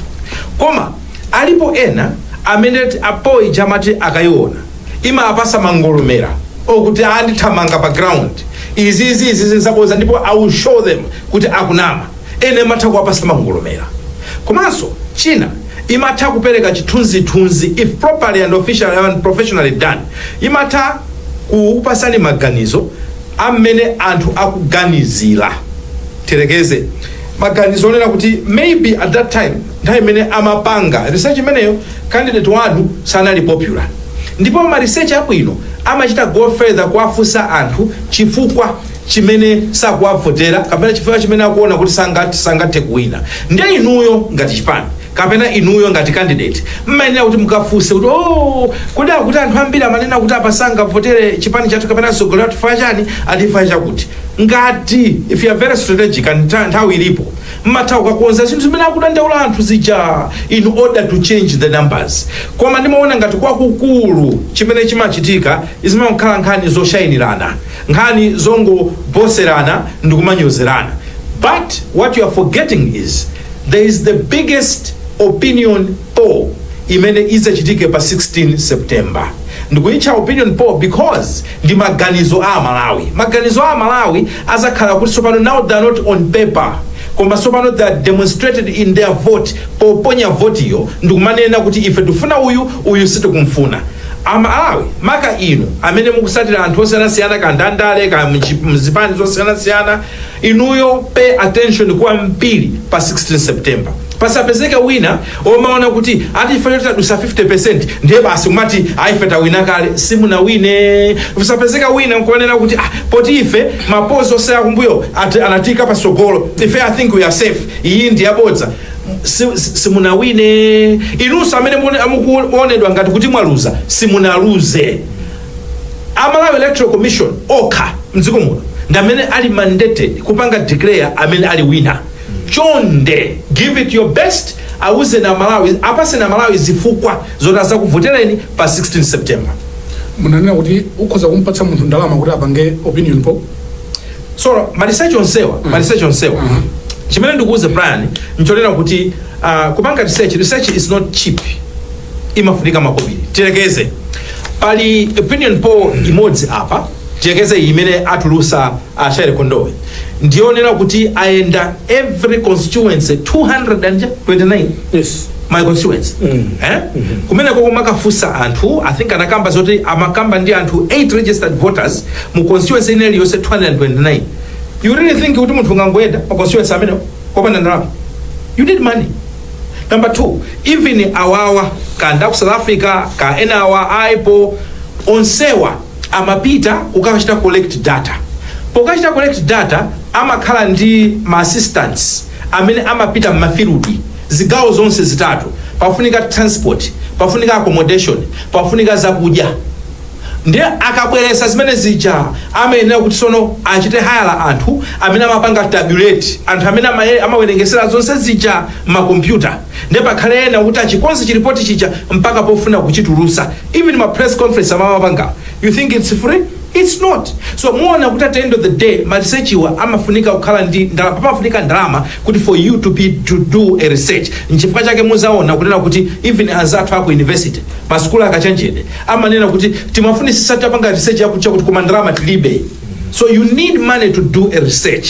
Koma alipo ena amene a poll ija amati akayiona imapasa mangolomera okuti andithamanga pa ground, izi izi izi zaboza, ndipo I will show them kuti akunama. Ene imatha kuwapasa mangolomera. Komanso china, imatha kupereka chithunzithunzi if properly and officially and professionally done. Imatha kukupasani maganizo amene anthu akuganizira. Tirekeze maganizo onena kuti maybe at that time, nthawi imene amapanga research imeneyo, candidate wanu sanali popular. Ndipo ma research abwino amachita go further kuwafunsa anthu chifukwa chimene sakuwavotera kapena chifukwa chimene akuona kuti sangathe kuwina. Ndiye inuyo ngati chipani kapena inuyo ngati candidate mmayenera kuti mukafunse kuti, "Oh, kodi akuti anthu ambiri amanena kuti apa sangavotere chipani chathu kapena mtsogoleri wathu chifukwa chani?" Atifa chakuti ngati if you are very strategic and nthawi ilipo, mmatha kukakonza zinthu zimene akudandaula anthu zija in order to change the numbers. Koma ndimaona ngati kwakukulu chimene chimachitika zimakhala nkhani zoshayinirana, nkhani zongoboserana ndi kumanyozerana. But what you are forgetting is there is the biggest opinion poll imene idzachitike pa 16 September. Ndikuyitcha opinion poll because ndi maganizo a Malawi. Maganizo a Malawi azakhala kuti tsopano now they are not on paper, koma tsopano they are demonstrated in their vote, poponya votiyo ndikumanena kuti ife tifuna uyu, uyu sitikumfuna. Amalawi, maka inu amene mukusatira anthu osiyanasiyana, kandandale ka mzipani zosiyanasiyana, inuyo pay attention kwambiri pa 16 September. Pasapezeke wina omaona kuti ati ife tadusa 50% ndiye basi kumati aife tawina kale. Simunawine. Pasapezeka wina nkuonera kuti, ah, poti ife ma polls onse akumbuyo anatika pasogolo, ife I think we are safe. Iyi ndi yabodza. Simunawine. Inunso amene mukuonedwa ngati kuti mwaluza, simunaluze. Amalawi Electoral Commission okha mdziko muno ndi amene ali mandated kupanga declare amene ali winner. Chonde, give it your best. Awuzeni Amalawi, apaseni Amalawi zifukwa zoti azakuvotereni pa 16 September. Munanena kuti ukhoza kumpatsa munthu ndalama kuti apange opinion poll. So ma research onsewa, chimene ndikuuze, Brian, nchonena kuti kupanga research, research is not cheap, imafunika makobiri. Tirekeze pali opinion poll imodzi apa, tiyekeze imene atulusa Shire Kondowe, ndionera kuti ayenda every constituency 229. Yes. My constituency. Eh? Kumeneko kumakafunsa anthu, I think anakamba zoti amakamba ndi anthu 8 registered voters mu constituency ine iliyonse 229. You really think kuti munthu ungangoyenda pa constituency amenewo kopanda ndalama? You need money. Number two, even awawa kanda ku South Africa, ka ena awa aipo onsewa amapita kukachita collect data. Pokachita collect data amakhala ndi ma assistants amene amapita m'ma field, zigawo zonse zitatu. Pafunika transport, pafunika accommodation, pafunika zakudya. Ndiye akabweresa zimene zija, amayenera kuti sono achite hire anthu amene amapanga tabulate, anthu amene amawerengesera zonse zija makompyuta. Ndiye pakhale ena kuti achikonze chiripoti chija mpaka pofuna kuchitulusa. Even ma press conference amamapanga, you think it's free? It's not. So muona kuti at the end of the day ma research-wa amafunika kukhala ndi ndalama, pamafunika ndalama kuti for you to do a research. Nchifukwa chake muzaona kunena kuti even anzathu aku university, masukulu akachenjede, amanena kuti timafunisisa tapanga research yakucha kuti koma ndalama tilibe. So you need money to do a research.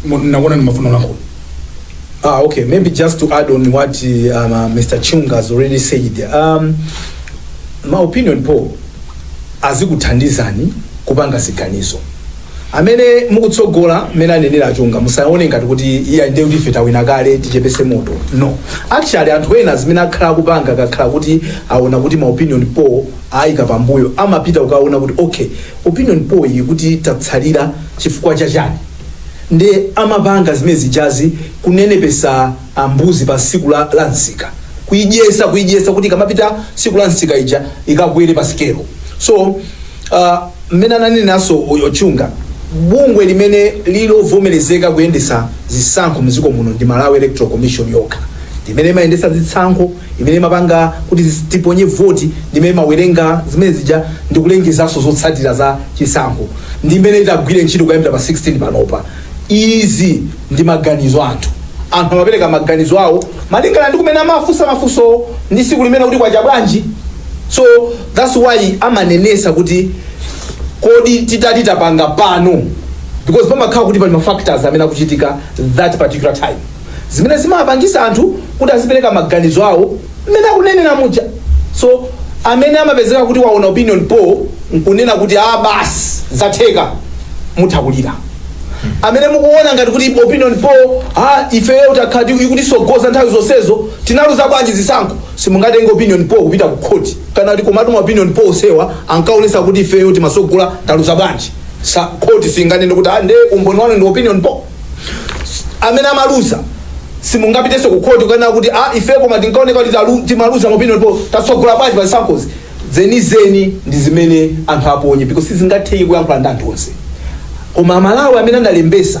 Nakuona ni mafuno lankhulu. Ah, okay. Maybe just to add on what Mr. Chung has already said. My opinion poll azikuthandizani kupanga ziganizo. Amene mukutsogola, mmene anenera Achunga, musaone ngati kuti iya ndiye kuti ife tawina kale, tichepese moto. No. Actually, anthu ena zimene akhala akupanga, akakhala kuti aona kuti ma opinion poll ayika pambuyo, amapita kukaona kuti okay, opinion poll iyi kuti tatsalira chifukwa chachani. Ndi amapanga zimene zijazi kunenepesa ambuzi pa tsiku la msika, kuidyesa, kuidyesa kuti ikamapita tsiku la msika ija ikakwere pa sikelo. So mmene ananenanso Ochunga, bungwe limene lilovomerezeka kuyendesa zisankho mdziko muno ndi Malawi Electoral Commission yokha, imene imayendesa zisankho, imene imapanga kuti tiponye voti, ndimene imawerenga zimene zija ndikulengezanso zotsatira za chisankho, ndi imene itagwire ntchito kuyambira pa 16 panopa. Izi ndi maganizo anthu. Anthu amapereka maganizo awo malingana ndi kumene amafunsa mafunso ndi tsiku limene kuti kwacha bwanji. So that's why amanenesa kuti kodi titati tapanga pano, because pamakhala kuti pali ma factors amene akuchitika that particular time zimene zimapangisa anthu kuti azipereka maganizo awo mmene akunenera muja. So amene amapezeka kuti waona opinion poll nkunena kuti ah, basi, zatheka, mutha kulira. Amene mukuona ngati kuti opinion poll, ah, ifeyo takhala ikutisogoza nthawi zonsezo, tinaluza bwanji zisankho? Simungatenge opinion poll kupita ku court kana kuti komatu ma opinion poll sewa ankaonesa kuti ifeyo timasogola, taluza bwanji? Sa court singanene kuti ah, nde umboni wanu ndi opinion poll. Amene amaluza simungapitenso ku court kana kuti ah, ife koma tinkaoneka kuti timaluza ma opinion poll, tatsogola bwanji pa zisankhozi? Zenizeni ndi zimene anthu aponye, because sizingatheke kuyankhula ndi anthu onse. Koma Amalawi amene adalembesa,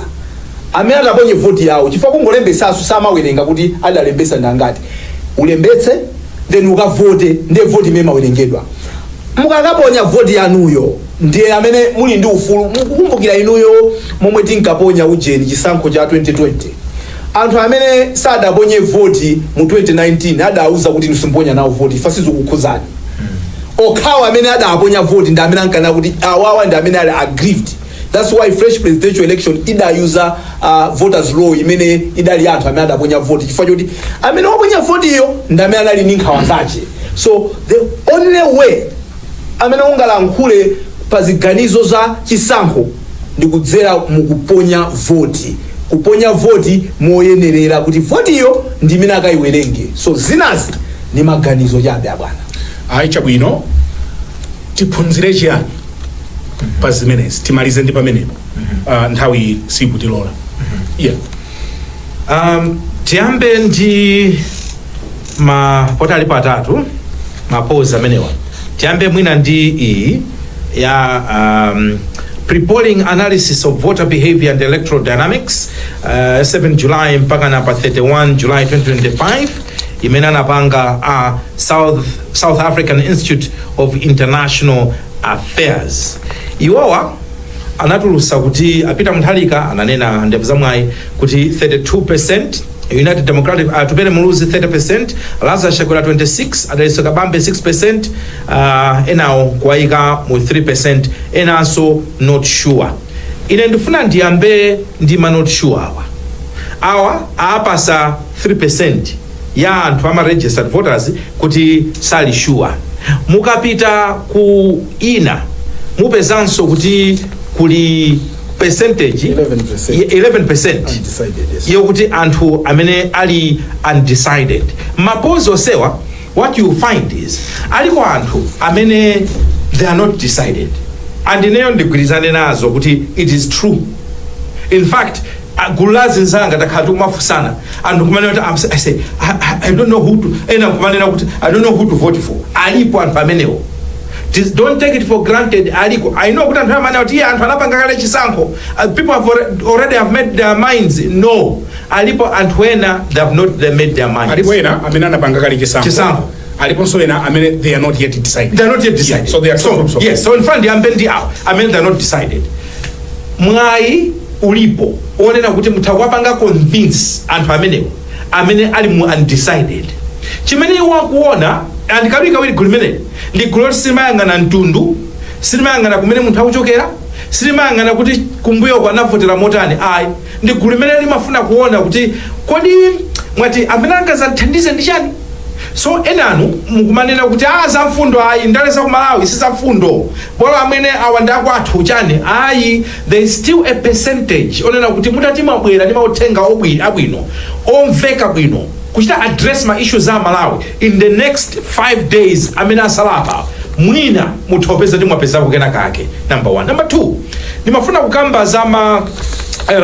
amene adaponye voti yawo, chifukwa kungolembesanso samawerenga kuti adalembesa ndi angati. Ulembetse, then ukavote, ndiye voti imene imawerengedwa. Mukakaponya voti yanuyo, ndiye amene muli ndi ufulu. Mukukumbukira inuyo momwe tinkaponya ujeni chisankho cha 2020? Anthu amene sadaponye voti mu 2019 adauza kuti nisimponya nawo voti, ifa sizikukhuzani. Okhawo amene adaponya voti ndi amene ankana kuti awawa ndi amene ali aggrieved. That's why fresh presidential election idayuza voters law imene idali anthu amene adaponya voti, chifukwa choti amene waponya voti iyo ndi amene anali ndi nkhawa zache. So the only way amene ungalankhule pa ziganizo za chisankho ndi kudzera mukuponya voti, kuponya voti moyenerera, kuti votiyo ndi imene akayiwerenge. So zinazi ni maganizo chabe, abwana. Ayi, chabwino. Tiphunzire chiyani pa zimenezi? Timalize ndi pamenepo, nthawi sikutilola, yeah. Tiyambe ndi ma poti alipo atatu ma polls amenewa. Tiyambe mwina ndi iyi ya pre-polling analysis of voter behavior and electoral dynamics, 7 July mpaka na pa 31 July 2025, imene anapanga South African Institute of International Affairs. Iwowa anatulusa kuti a Peter Mutharika, ananena ndevu zamwayi, kuti 32%, United Democratic, Atupele Muluzi 30%, Lazarus Chakwera 26, a Dalitso Kabambe 6%, enawo kuwayika mu 3%, enanso not sure. Ine ndifuna ndiyambe ndi ma not sure awa. Awa aapasa 3% ya anthu ama registered voters kuti sali sure. Mukapita ku ina, mupezanso kuti kuli percentage 11%. 11% Undecided, yes. yokuti anthu amene ali undecided. Ma polls onsewa, what you find is aliko anthu amene they are not decided, and ineyo ndigwirizane nazo kuti it is true. In fact, gulu la zinzanga takhala tikumafunsana, anthu kumanena kuti I say, I don't know who to, ena kumanena kuti, "I don't know who to vote for." Alipo anthu amenewo. Don't take it for granted. Aliko. I know kuti anthu amanena kuti iye anthu anapanga kale chisankho, people have already have made their minds. No, alipo anthu ena, they have not they made their minds. Alipo ena amene anapanga kale chisankho. Chisankho. Aliponso ena amene they are not yet decided. They are not yet decided. Yeah, so there are two So, groups of yes, so in fact ndiyambe ndi awo amene they are not decided. Mwayi ulipo onena kuti mutha kuwapanga convince anthu amenewo amene ali mu undecided. Chimene iwo akuona, and kawirikawiri gulu limeneli ndi gulu loti silimayang'ana mtundu, silimayang'ana kumene munthu akuchokera, silimayang'ana kuti kumbuyoko anavotera motani, ayi. Ndi gulu limene limafuna kuona kuti kodi mwati amene angazathandize ndi chani. So enanu mukumanena kuti a zamfundo, ayi, ndale za kumalawi si zamfundo, bola amene awa ndi akwathu chani, ayi. There is still a percentage onena kuti mutati mwabwera ndi mauthenga abwino, omveka bwino, kuchita address ma issues a Malawi in the next 5 days amene asalapa, mwina mutha ndi mwapezako kena kake, number one. Number two, ndimafuna kukamba za ma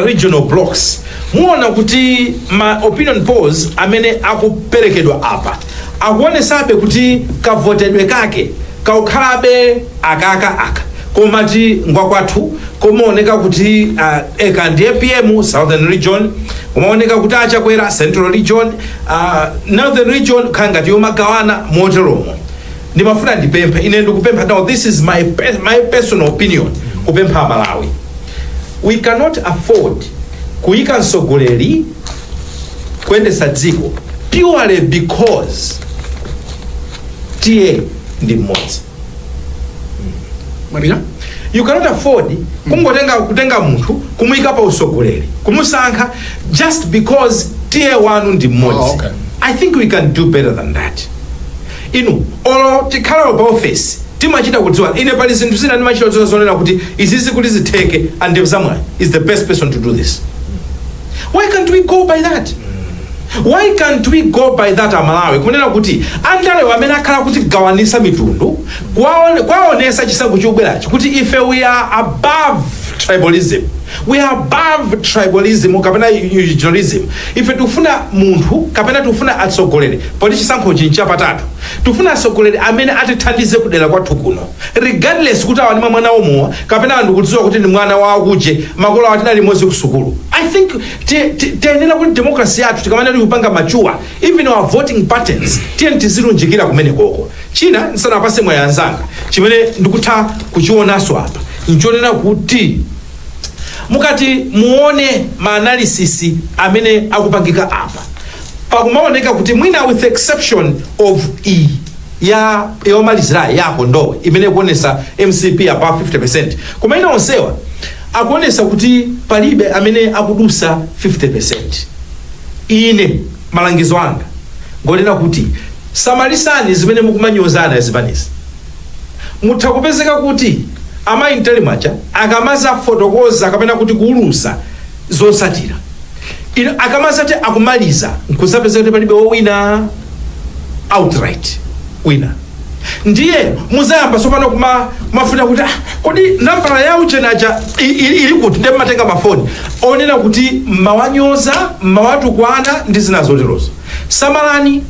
regional blocks. Muona kuti ma opinion polls amene akuperekedwa apa akuonesabe kuti kavotedwe kake kaukhalabe akaka aka komati ngwakwathu, kumaoneka kuti eka ndi APM Southern Region, kumaoneka kuti achakwera Central Region, Northern Region khala ngati yomagawana moteromo. Ndimafuna ndipemphe, ine ndikupempha, now this is my personal opinion, kupempha Malawi, we cannot afford kuyika mtsogoleri kuyendesa dziko purely because T/A ndi mmodzi. Marina? You cannot afford kungotenga kutenga munthu kumuyika pa usogoleri, kumusankha just because T/A wanu ndi mmodzi. Oh, okay. I think we can do better than that. Inu olo tikhala pa office, timachita kudziwa. Ine pali zinthu zina ndimachita kudziwa zonena kuti izizi kuti zitheke, and Zamwayi is the best person to do this. Why can't we go by that? Why can't we go by that, Amalawi? Kunena kuti andalewo amene akhala kuti gawanisa mitundu, kwaonesa chisankho chikubwerachi kuti ife we are above tribalism, we are above tribalism kapena regionalism. Ife tikufuna munthu kapena tikufuna atsogoleri, poti chisankhochi nchapatatu, tikufuna atsogoleri amene atithandize kudera kwathu kuno, regardless kuti awa ndi mwana womowa kapena anthu kudziwa kuti ndi mwana wa akuje, makolo awo tinali limodzi ku sukulu. I think tiyenera kuti democracy yathu tikamanena kupanga mature, even our voting patterns, tiye tizilunjikira kumene koko. China ndisanapase mwayi anzanga, chimene ndikutha kuchionanso apa, nchonena kuti mukati muone ma analysis amene akupangika apa, pakumaoneka kuti mwina with exception of e ya yomalizirayi ya Kondowe imene ikuonesa MCP above 50%, koma ina onsewa akuonesa kuti palibe amene akudusa 50%. Ine malangizo anga ngonena kuti Samalisani zimene mukumanyozana zipanizi. Mutha kupezeka kuti amayi Mtalimanja akamazafotokoza kapena kuti kuulusa zosatira ino, akamazati akumaliza, nkuzapeza kuti palibe wowina outright wina. Ndiye muzayamba tsopano kumafuna kuti, "Ah, kodi nambala ya uchenacha ili kuti?" Ndiye mmatenga mafoni onena kuti mmawanyoza, mmawatukwana ndi zina zoterozo. Samalani.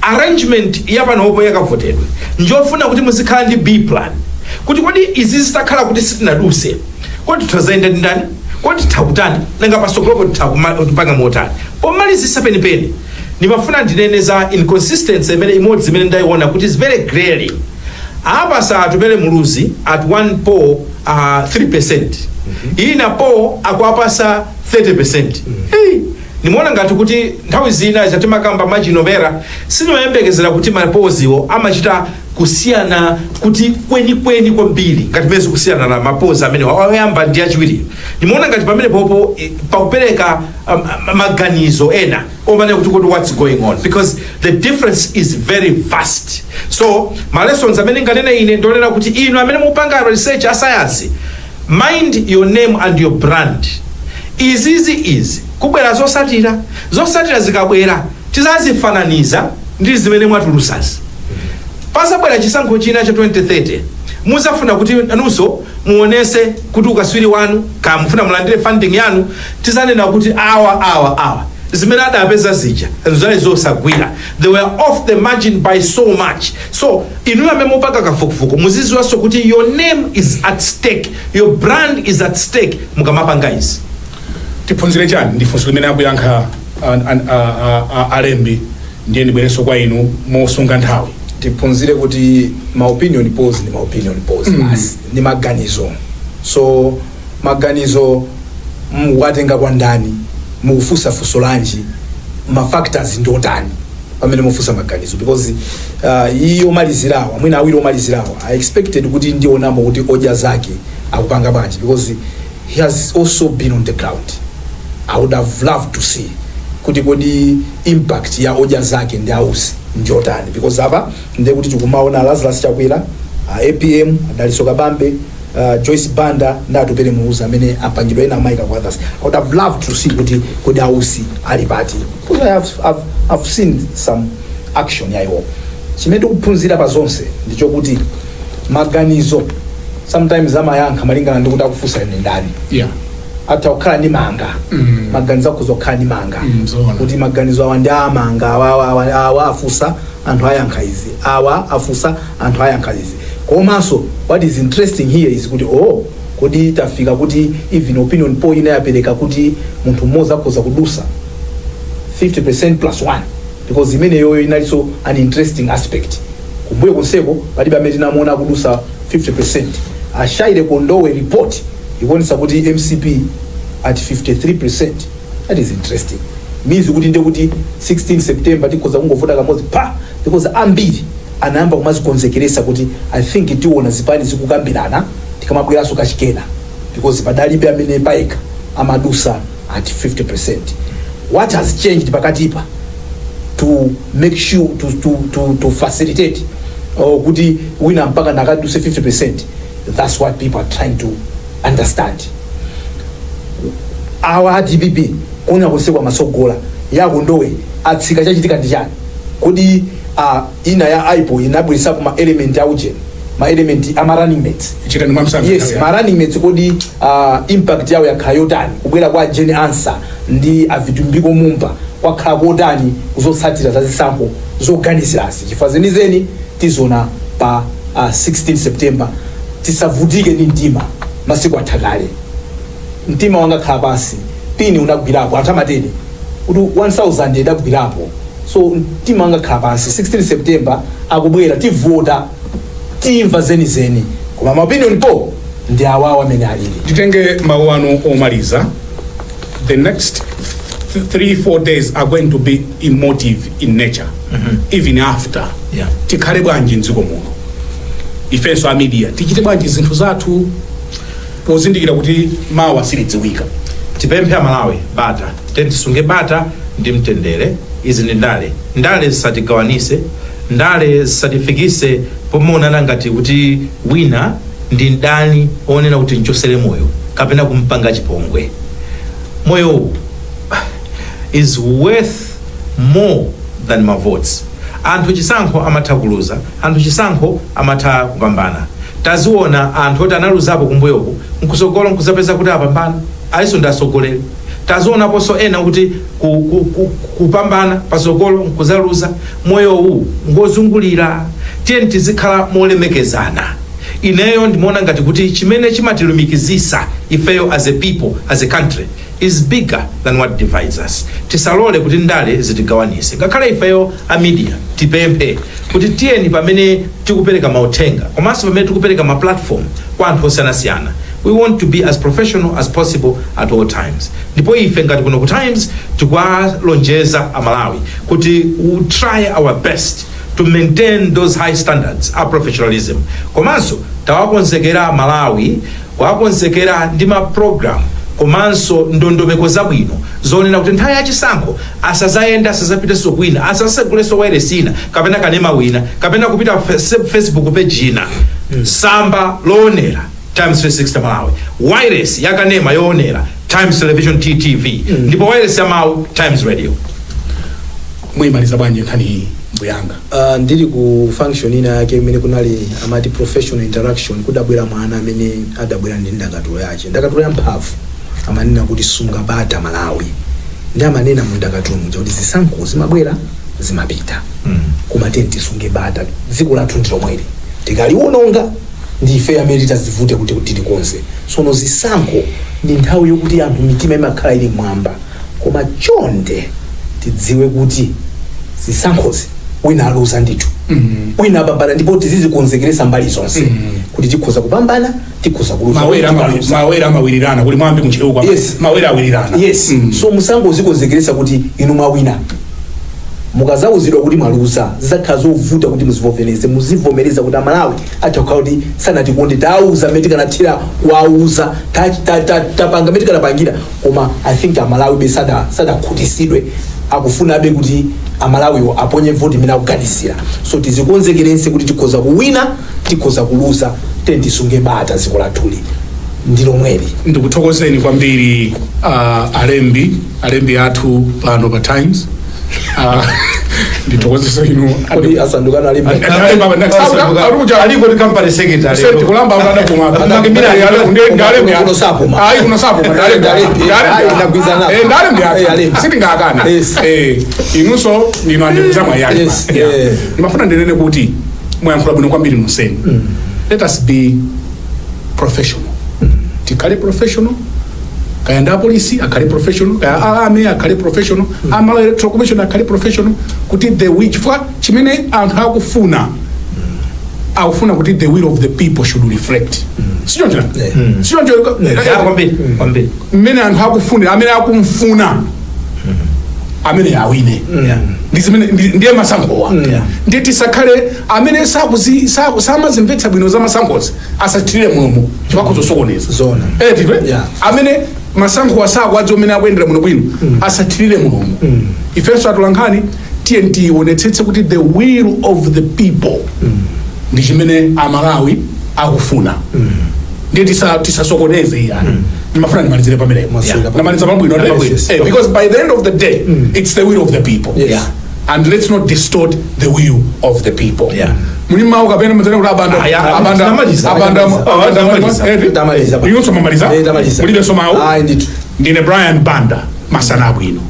Arrangement yapanopo yakavotedwe njofuna kuti muzikhala ndi B plan, kuti kodi izi zitakhala kuti sitinaduse, kodi titazayenda ndi ndani? Kodi tithakutani? Nanga pasogolopo tithakupanga motani? Pomalizisa penipeni, ndimafuna ndinene za inconsistency imene imodzi imene ndayiona kuti is very glaring. Apa sa Atupele Muluzi at one poll 3%, ina poll akuapasa 30%. Hey, nimuona ngati kuti nthawi zina zatimakamba machinovera, sinimayembekezera kuti ma pollswo amachita kusiyana kuti kwenikweni kwambiri ngati mene zikusiyana na ma polls amene oyamba ndi achiwiri. Nimuona ngati pamene popo pakupereka maganizo ena omane kuti what's going on, because the difference is very vast. So ma lessons amene nganene ine ndionena kuti inu amene mupanga research a science, mind your name and your brand. Izizi izi kubwera zosatira, zosatira zikabwera tizazifananiza ndi zimene mwatulusazi. Pasabwera chisankho china cha 2030, muzafuna kuti nanunso muonese kuti ukaswiri wanu, kamufuna mulandire funding yanu, tizanena kuti awa, awa, awa zimene adapeza zija zinali zosagwira, they were off the margin by so much. So inu amene mupanga kafukufuku, muziziwanso kuti your name is at stake, your brand is at stake mukamapanga izi. Tiphunzire chani? Ndi funso limene akuyankha alembi. Ndiye ndibwerenso kwa inu mosunga nthawi. Tiphunzire kuti ma opinion polls ndi ma opinion polls basi, ndi maganizo. So maganizo mukuwatenga kwa ndani? Mukufunsa funso lanji? Ma factors ndi otani pamene mufunsa maganizo? Because iyi omalizirawa, mwina awiri omalizirawa, I expected kuti ndionamo kuti Odya Zake akupanga bwanji, because he has also been on the ground. I would have loved to see kuti kodi impact ya Odya Zake ndi Ausi njotani, because apa ndiye kuti tikumaona Lazarus Chakwera, APM, Dalitso Kabambe, Joyce Banda ndi Atupele Muluzi amene apangidwa ena amayika kwa others. I would have loved to see kuti kodi Ausi ali pati, because I've seen some action ya iwo. Chimene tikuphunzira pa zonse ndichokuti maganizo sometimes amayankha malingana ndi kuti akufunsa ine ndani. Atha kukhala ndi manga. Maganizo akhoza kukhala ndi manga. Zoona. Kuti maganizo awa ndi amanga, awa, awa, awa afusa anthu ayankha izi, awa afusa anthu ayankha izi. Komanso what is interesting here is kuti, oh, kodi tafika kuti even opinion poll ina yapereka kuti munthu mmodzi akhoza kudusa 50% plus 1, because imeneyoyo inalinso an interesting aspect. Kumbuyo konseko palibe amene tinamuona akudusa 50%. A Shyley Kondowe report ikuonetsa kuti MCP at 53%. That is interesting, means kuti ndiye kuti 16 September tikhoza kungovota kamodzi pa, because ambiri anayamba kumazikonzekeresa kuti I think tiona zipani zikukambirana tikamabweranso kachikena, because padalibe amene payekha amadusa at 50%. What has changed pakatipa to make sure to facilitate or kuti wina mpaka nakaduse 50%? That's what people are trying to understand. Awa a DPP kuona konse masogola ya Kondowe atsika, chachitika ndi chani? Kodi ina ya IPOL inabweresapo ma element aujeni, ma element ama running mates? Chitani mwamsanga. Yes, ma running mates, kodi impact yawo yakhala yotani? Kubwera kwa Jane Ansah ndi aVitumbiko Mumba kwakhala kotani kuzotsatira za zisankho zoganizirazi? Chifukwa zenizeni tizona pa 16 September. Tisavutike ndi mtima, masiku atha kale. Mtima wanga khala pansi, pini unagwirapo, anthu amatene kuti 1000 idagwirapo. So mtima wanga khala pansi, 16 September akubwera, tivota, timva zenizeni. Koma ma opinion poll ndi awawa amene alili. Titenge mawu anu omaliza. The next 3-4 days are going to be emotive in nature, even after. Tikhale bwanji mdziko muno? Ifenso a media tichite bwanji zinthu zathu pozindikira kuti mawa silidziwika? Tipemphe Amalawi bata, tisunge bata ndi mtendere. Izi ndi ndale, ndale zisatigawanise. Ndale zisatifikise pomaonana ngati kuti wina ndi mdani onena kuti nchosere moyo kapena kumpanga chipongwe. Moyowu is worth more than ma votes. Anthu chisankho amatha kuluza, anthu chisankho amatha kupambana. Taziona anthu oti analuzapo kumbuyoku, nkusogolo nkuzapeza kuti apambana, alinso ndi atsogoleri. Tazionaponso ena kuti kupambana pasogolo nkuzaluza. Moyowu ngozungulira. Tiyeni tizikhala molemekezana. Ineyo ndimaona ngati kuti chimene chimatilumikizisa ifeyo as a people, as a country, is bigger than what divides us. Tisalole kuti ndale zitigawanise. Ngakhale ifeyo a media, tipemphe kuti tiyeni pamene tikupereka mauthenga komanso pamene tikupereka ma platform kwa anthu osiyanasiyana, we want to be as professional as possible at all times. Ndipo ife ngati kuno ku Times tikuwalonjeza Amalawi kuti we will try our best to maintain those high standards of professionalism. Komanso tawakonzekera Malawi, kuwakonzekera ndi ma program komanso ndondomeko zabwino zonena kuti nthawi yachisankho asazayenda, asazapitenso kwina, asasegulenso wireless ina kapena kanema wina kapena kupita Facebook page ina. Samba loonera Times 360 Malawi, wireless yakanema yoonera Times Television, TTV, ndipo wireless ya mawu Times Radio. Muyimaliza bwanji nkhani iyi, mbuyanga? Ndili ku function ina yake imene kunali amati professional interaction, kudabwera mwana amene adabwera ndi ndakatulo yache, ndakatulo ya mphamvu. Amanena kuti "Sunga bata Malawi", ndi amanena mu ndakatulo muja kuti zisankho zimabwera, zimapita, koma tiye tisunge bata. Dziko lathu ndi lomweli, tikaliwononga ndi ife amene titazivute kuti tilikonze. Sono zisankho ndi nthawi yokuti anthu mitima imakhala ili mwamba, koma chonde tidziwe kuti zisankhozi wina aluza ndithu, wina apambana, ndipo tizizikonzekeresa mbali zonse kuti tikhoza kupambana, tikhoza kuluza. Mawere Tikaluza. Mawere amawirirana kuli mwambi mucheuka. Yes. Mawere awirirana. Yes. So musangozikonzekeresa kuti inu mwawina. Mukazauzidwa kuti mwaluza, zizakhala zovuta kuti muzivomereze. Muzivomereza kuti Amalawi atha kukhala kuti sanatikonde. Tauza mmene tikanathira kuwauza, tapanga mmene tikanapangira, koma I think Amalawi be sadakhutisidwe, akufunabe kuti Amalawiwo aponye voti imene akuganizira. So tizikonzekerense kuti tikhoza kuwina, tikhoza kuluza. Tiye tisunge bata, dziko lathuli ndi lomweli. Ndikuthokozeni kwambiri, alembi athu pano pa Times. Ndithokozesa inu. Kodi asandukano alembi? Aliko ndi company secretary. Senti kulamba ukadapuma. Kuno sapuma. Ayi, kuno sapuma. Ndalembi. Ayi, ndagwirizana. Ndalembi. Alembi. Sitingakana. Inunso ndinu andikuza mwayani. Ndimafuna ndinene kuti mwayankhula bwino kwambiri nonsenu. Let us be professional, tikhale professional. Kaya ndi apolisi akhale professional, kaya army akhale professional, amalo Electoral Commission akhale professional, kuti the will, chifukwa chimene anthu akufuna, akufuna kuti the will of the people should reflect, sichoncho? Yeah. Sichoncho? Yeah, kwambiri kwambiri. Mmene anthu akufunira, amene akumfuna amene awine. Ndi zimene ndiye masankhowa. Ndiye tisakhale amene samazimvetsa bwino za masankhozi asathirire mulomo chifukwa zosokoneza. Zona. Eh, titwe amene masankhowa sakuwadzi amene akuyendera muno bwino asathirire mulomo. Ifenso atolankhani, tiye tionetsetse kuti the will of the people ndi chimene Amalawi akufuna. Ndiye tisasokoneze iyani. Ndimafuna ndimalizire pamenepo. Mwaswera. Ndamaliza pabwino? Yes. Because by the end of the day it's the will of the people. And let's not distort the will of the people. Muli mawu kapena muzene kuti abanda? Ah, yeah, Abanda. tamaliza. Abanda, abanda. Tamaliza. Tamaliza. Inunso mamaliza? Eh, tamaliza. Mulibenso mawu? Ayi ndithu. Ndine Brian Banda, masana abwino.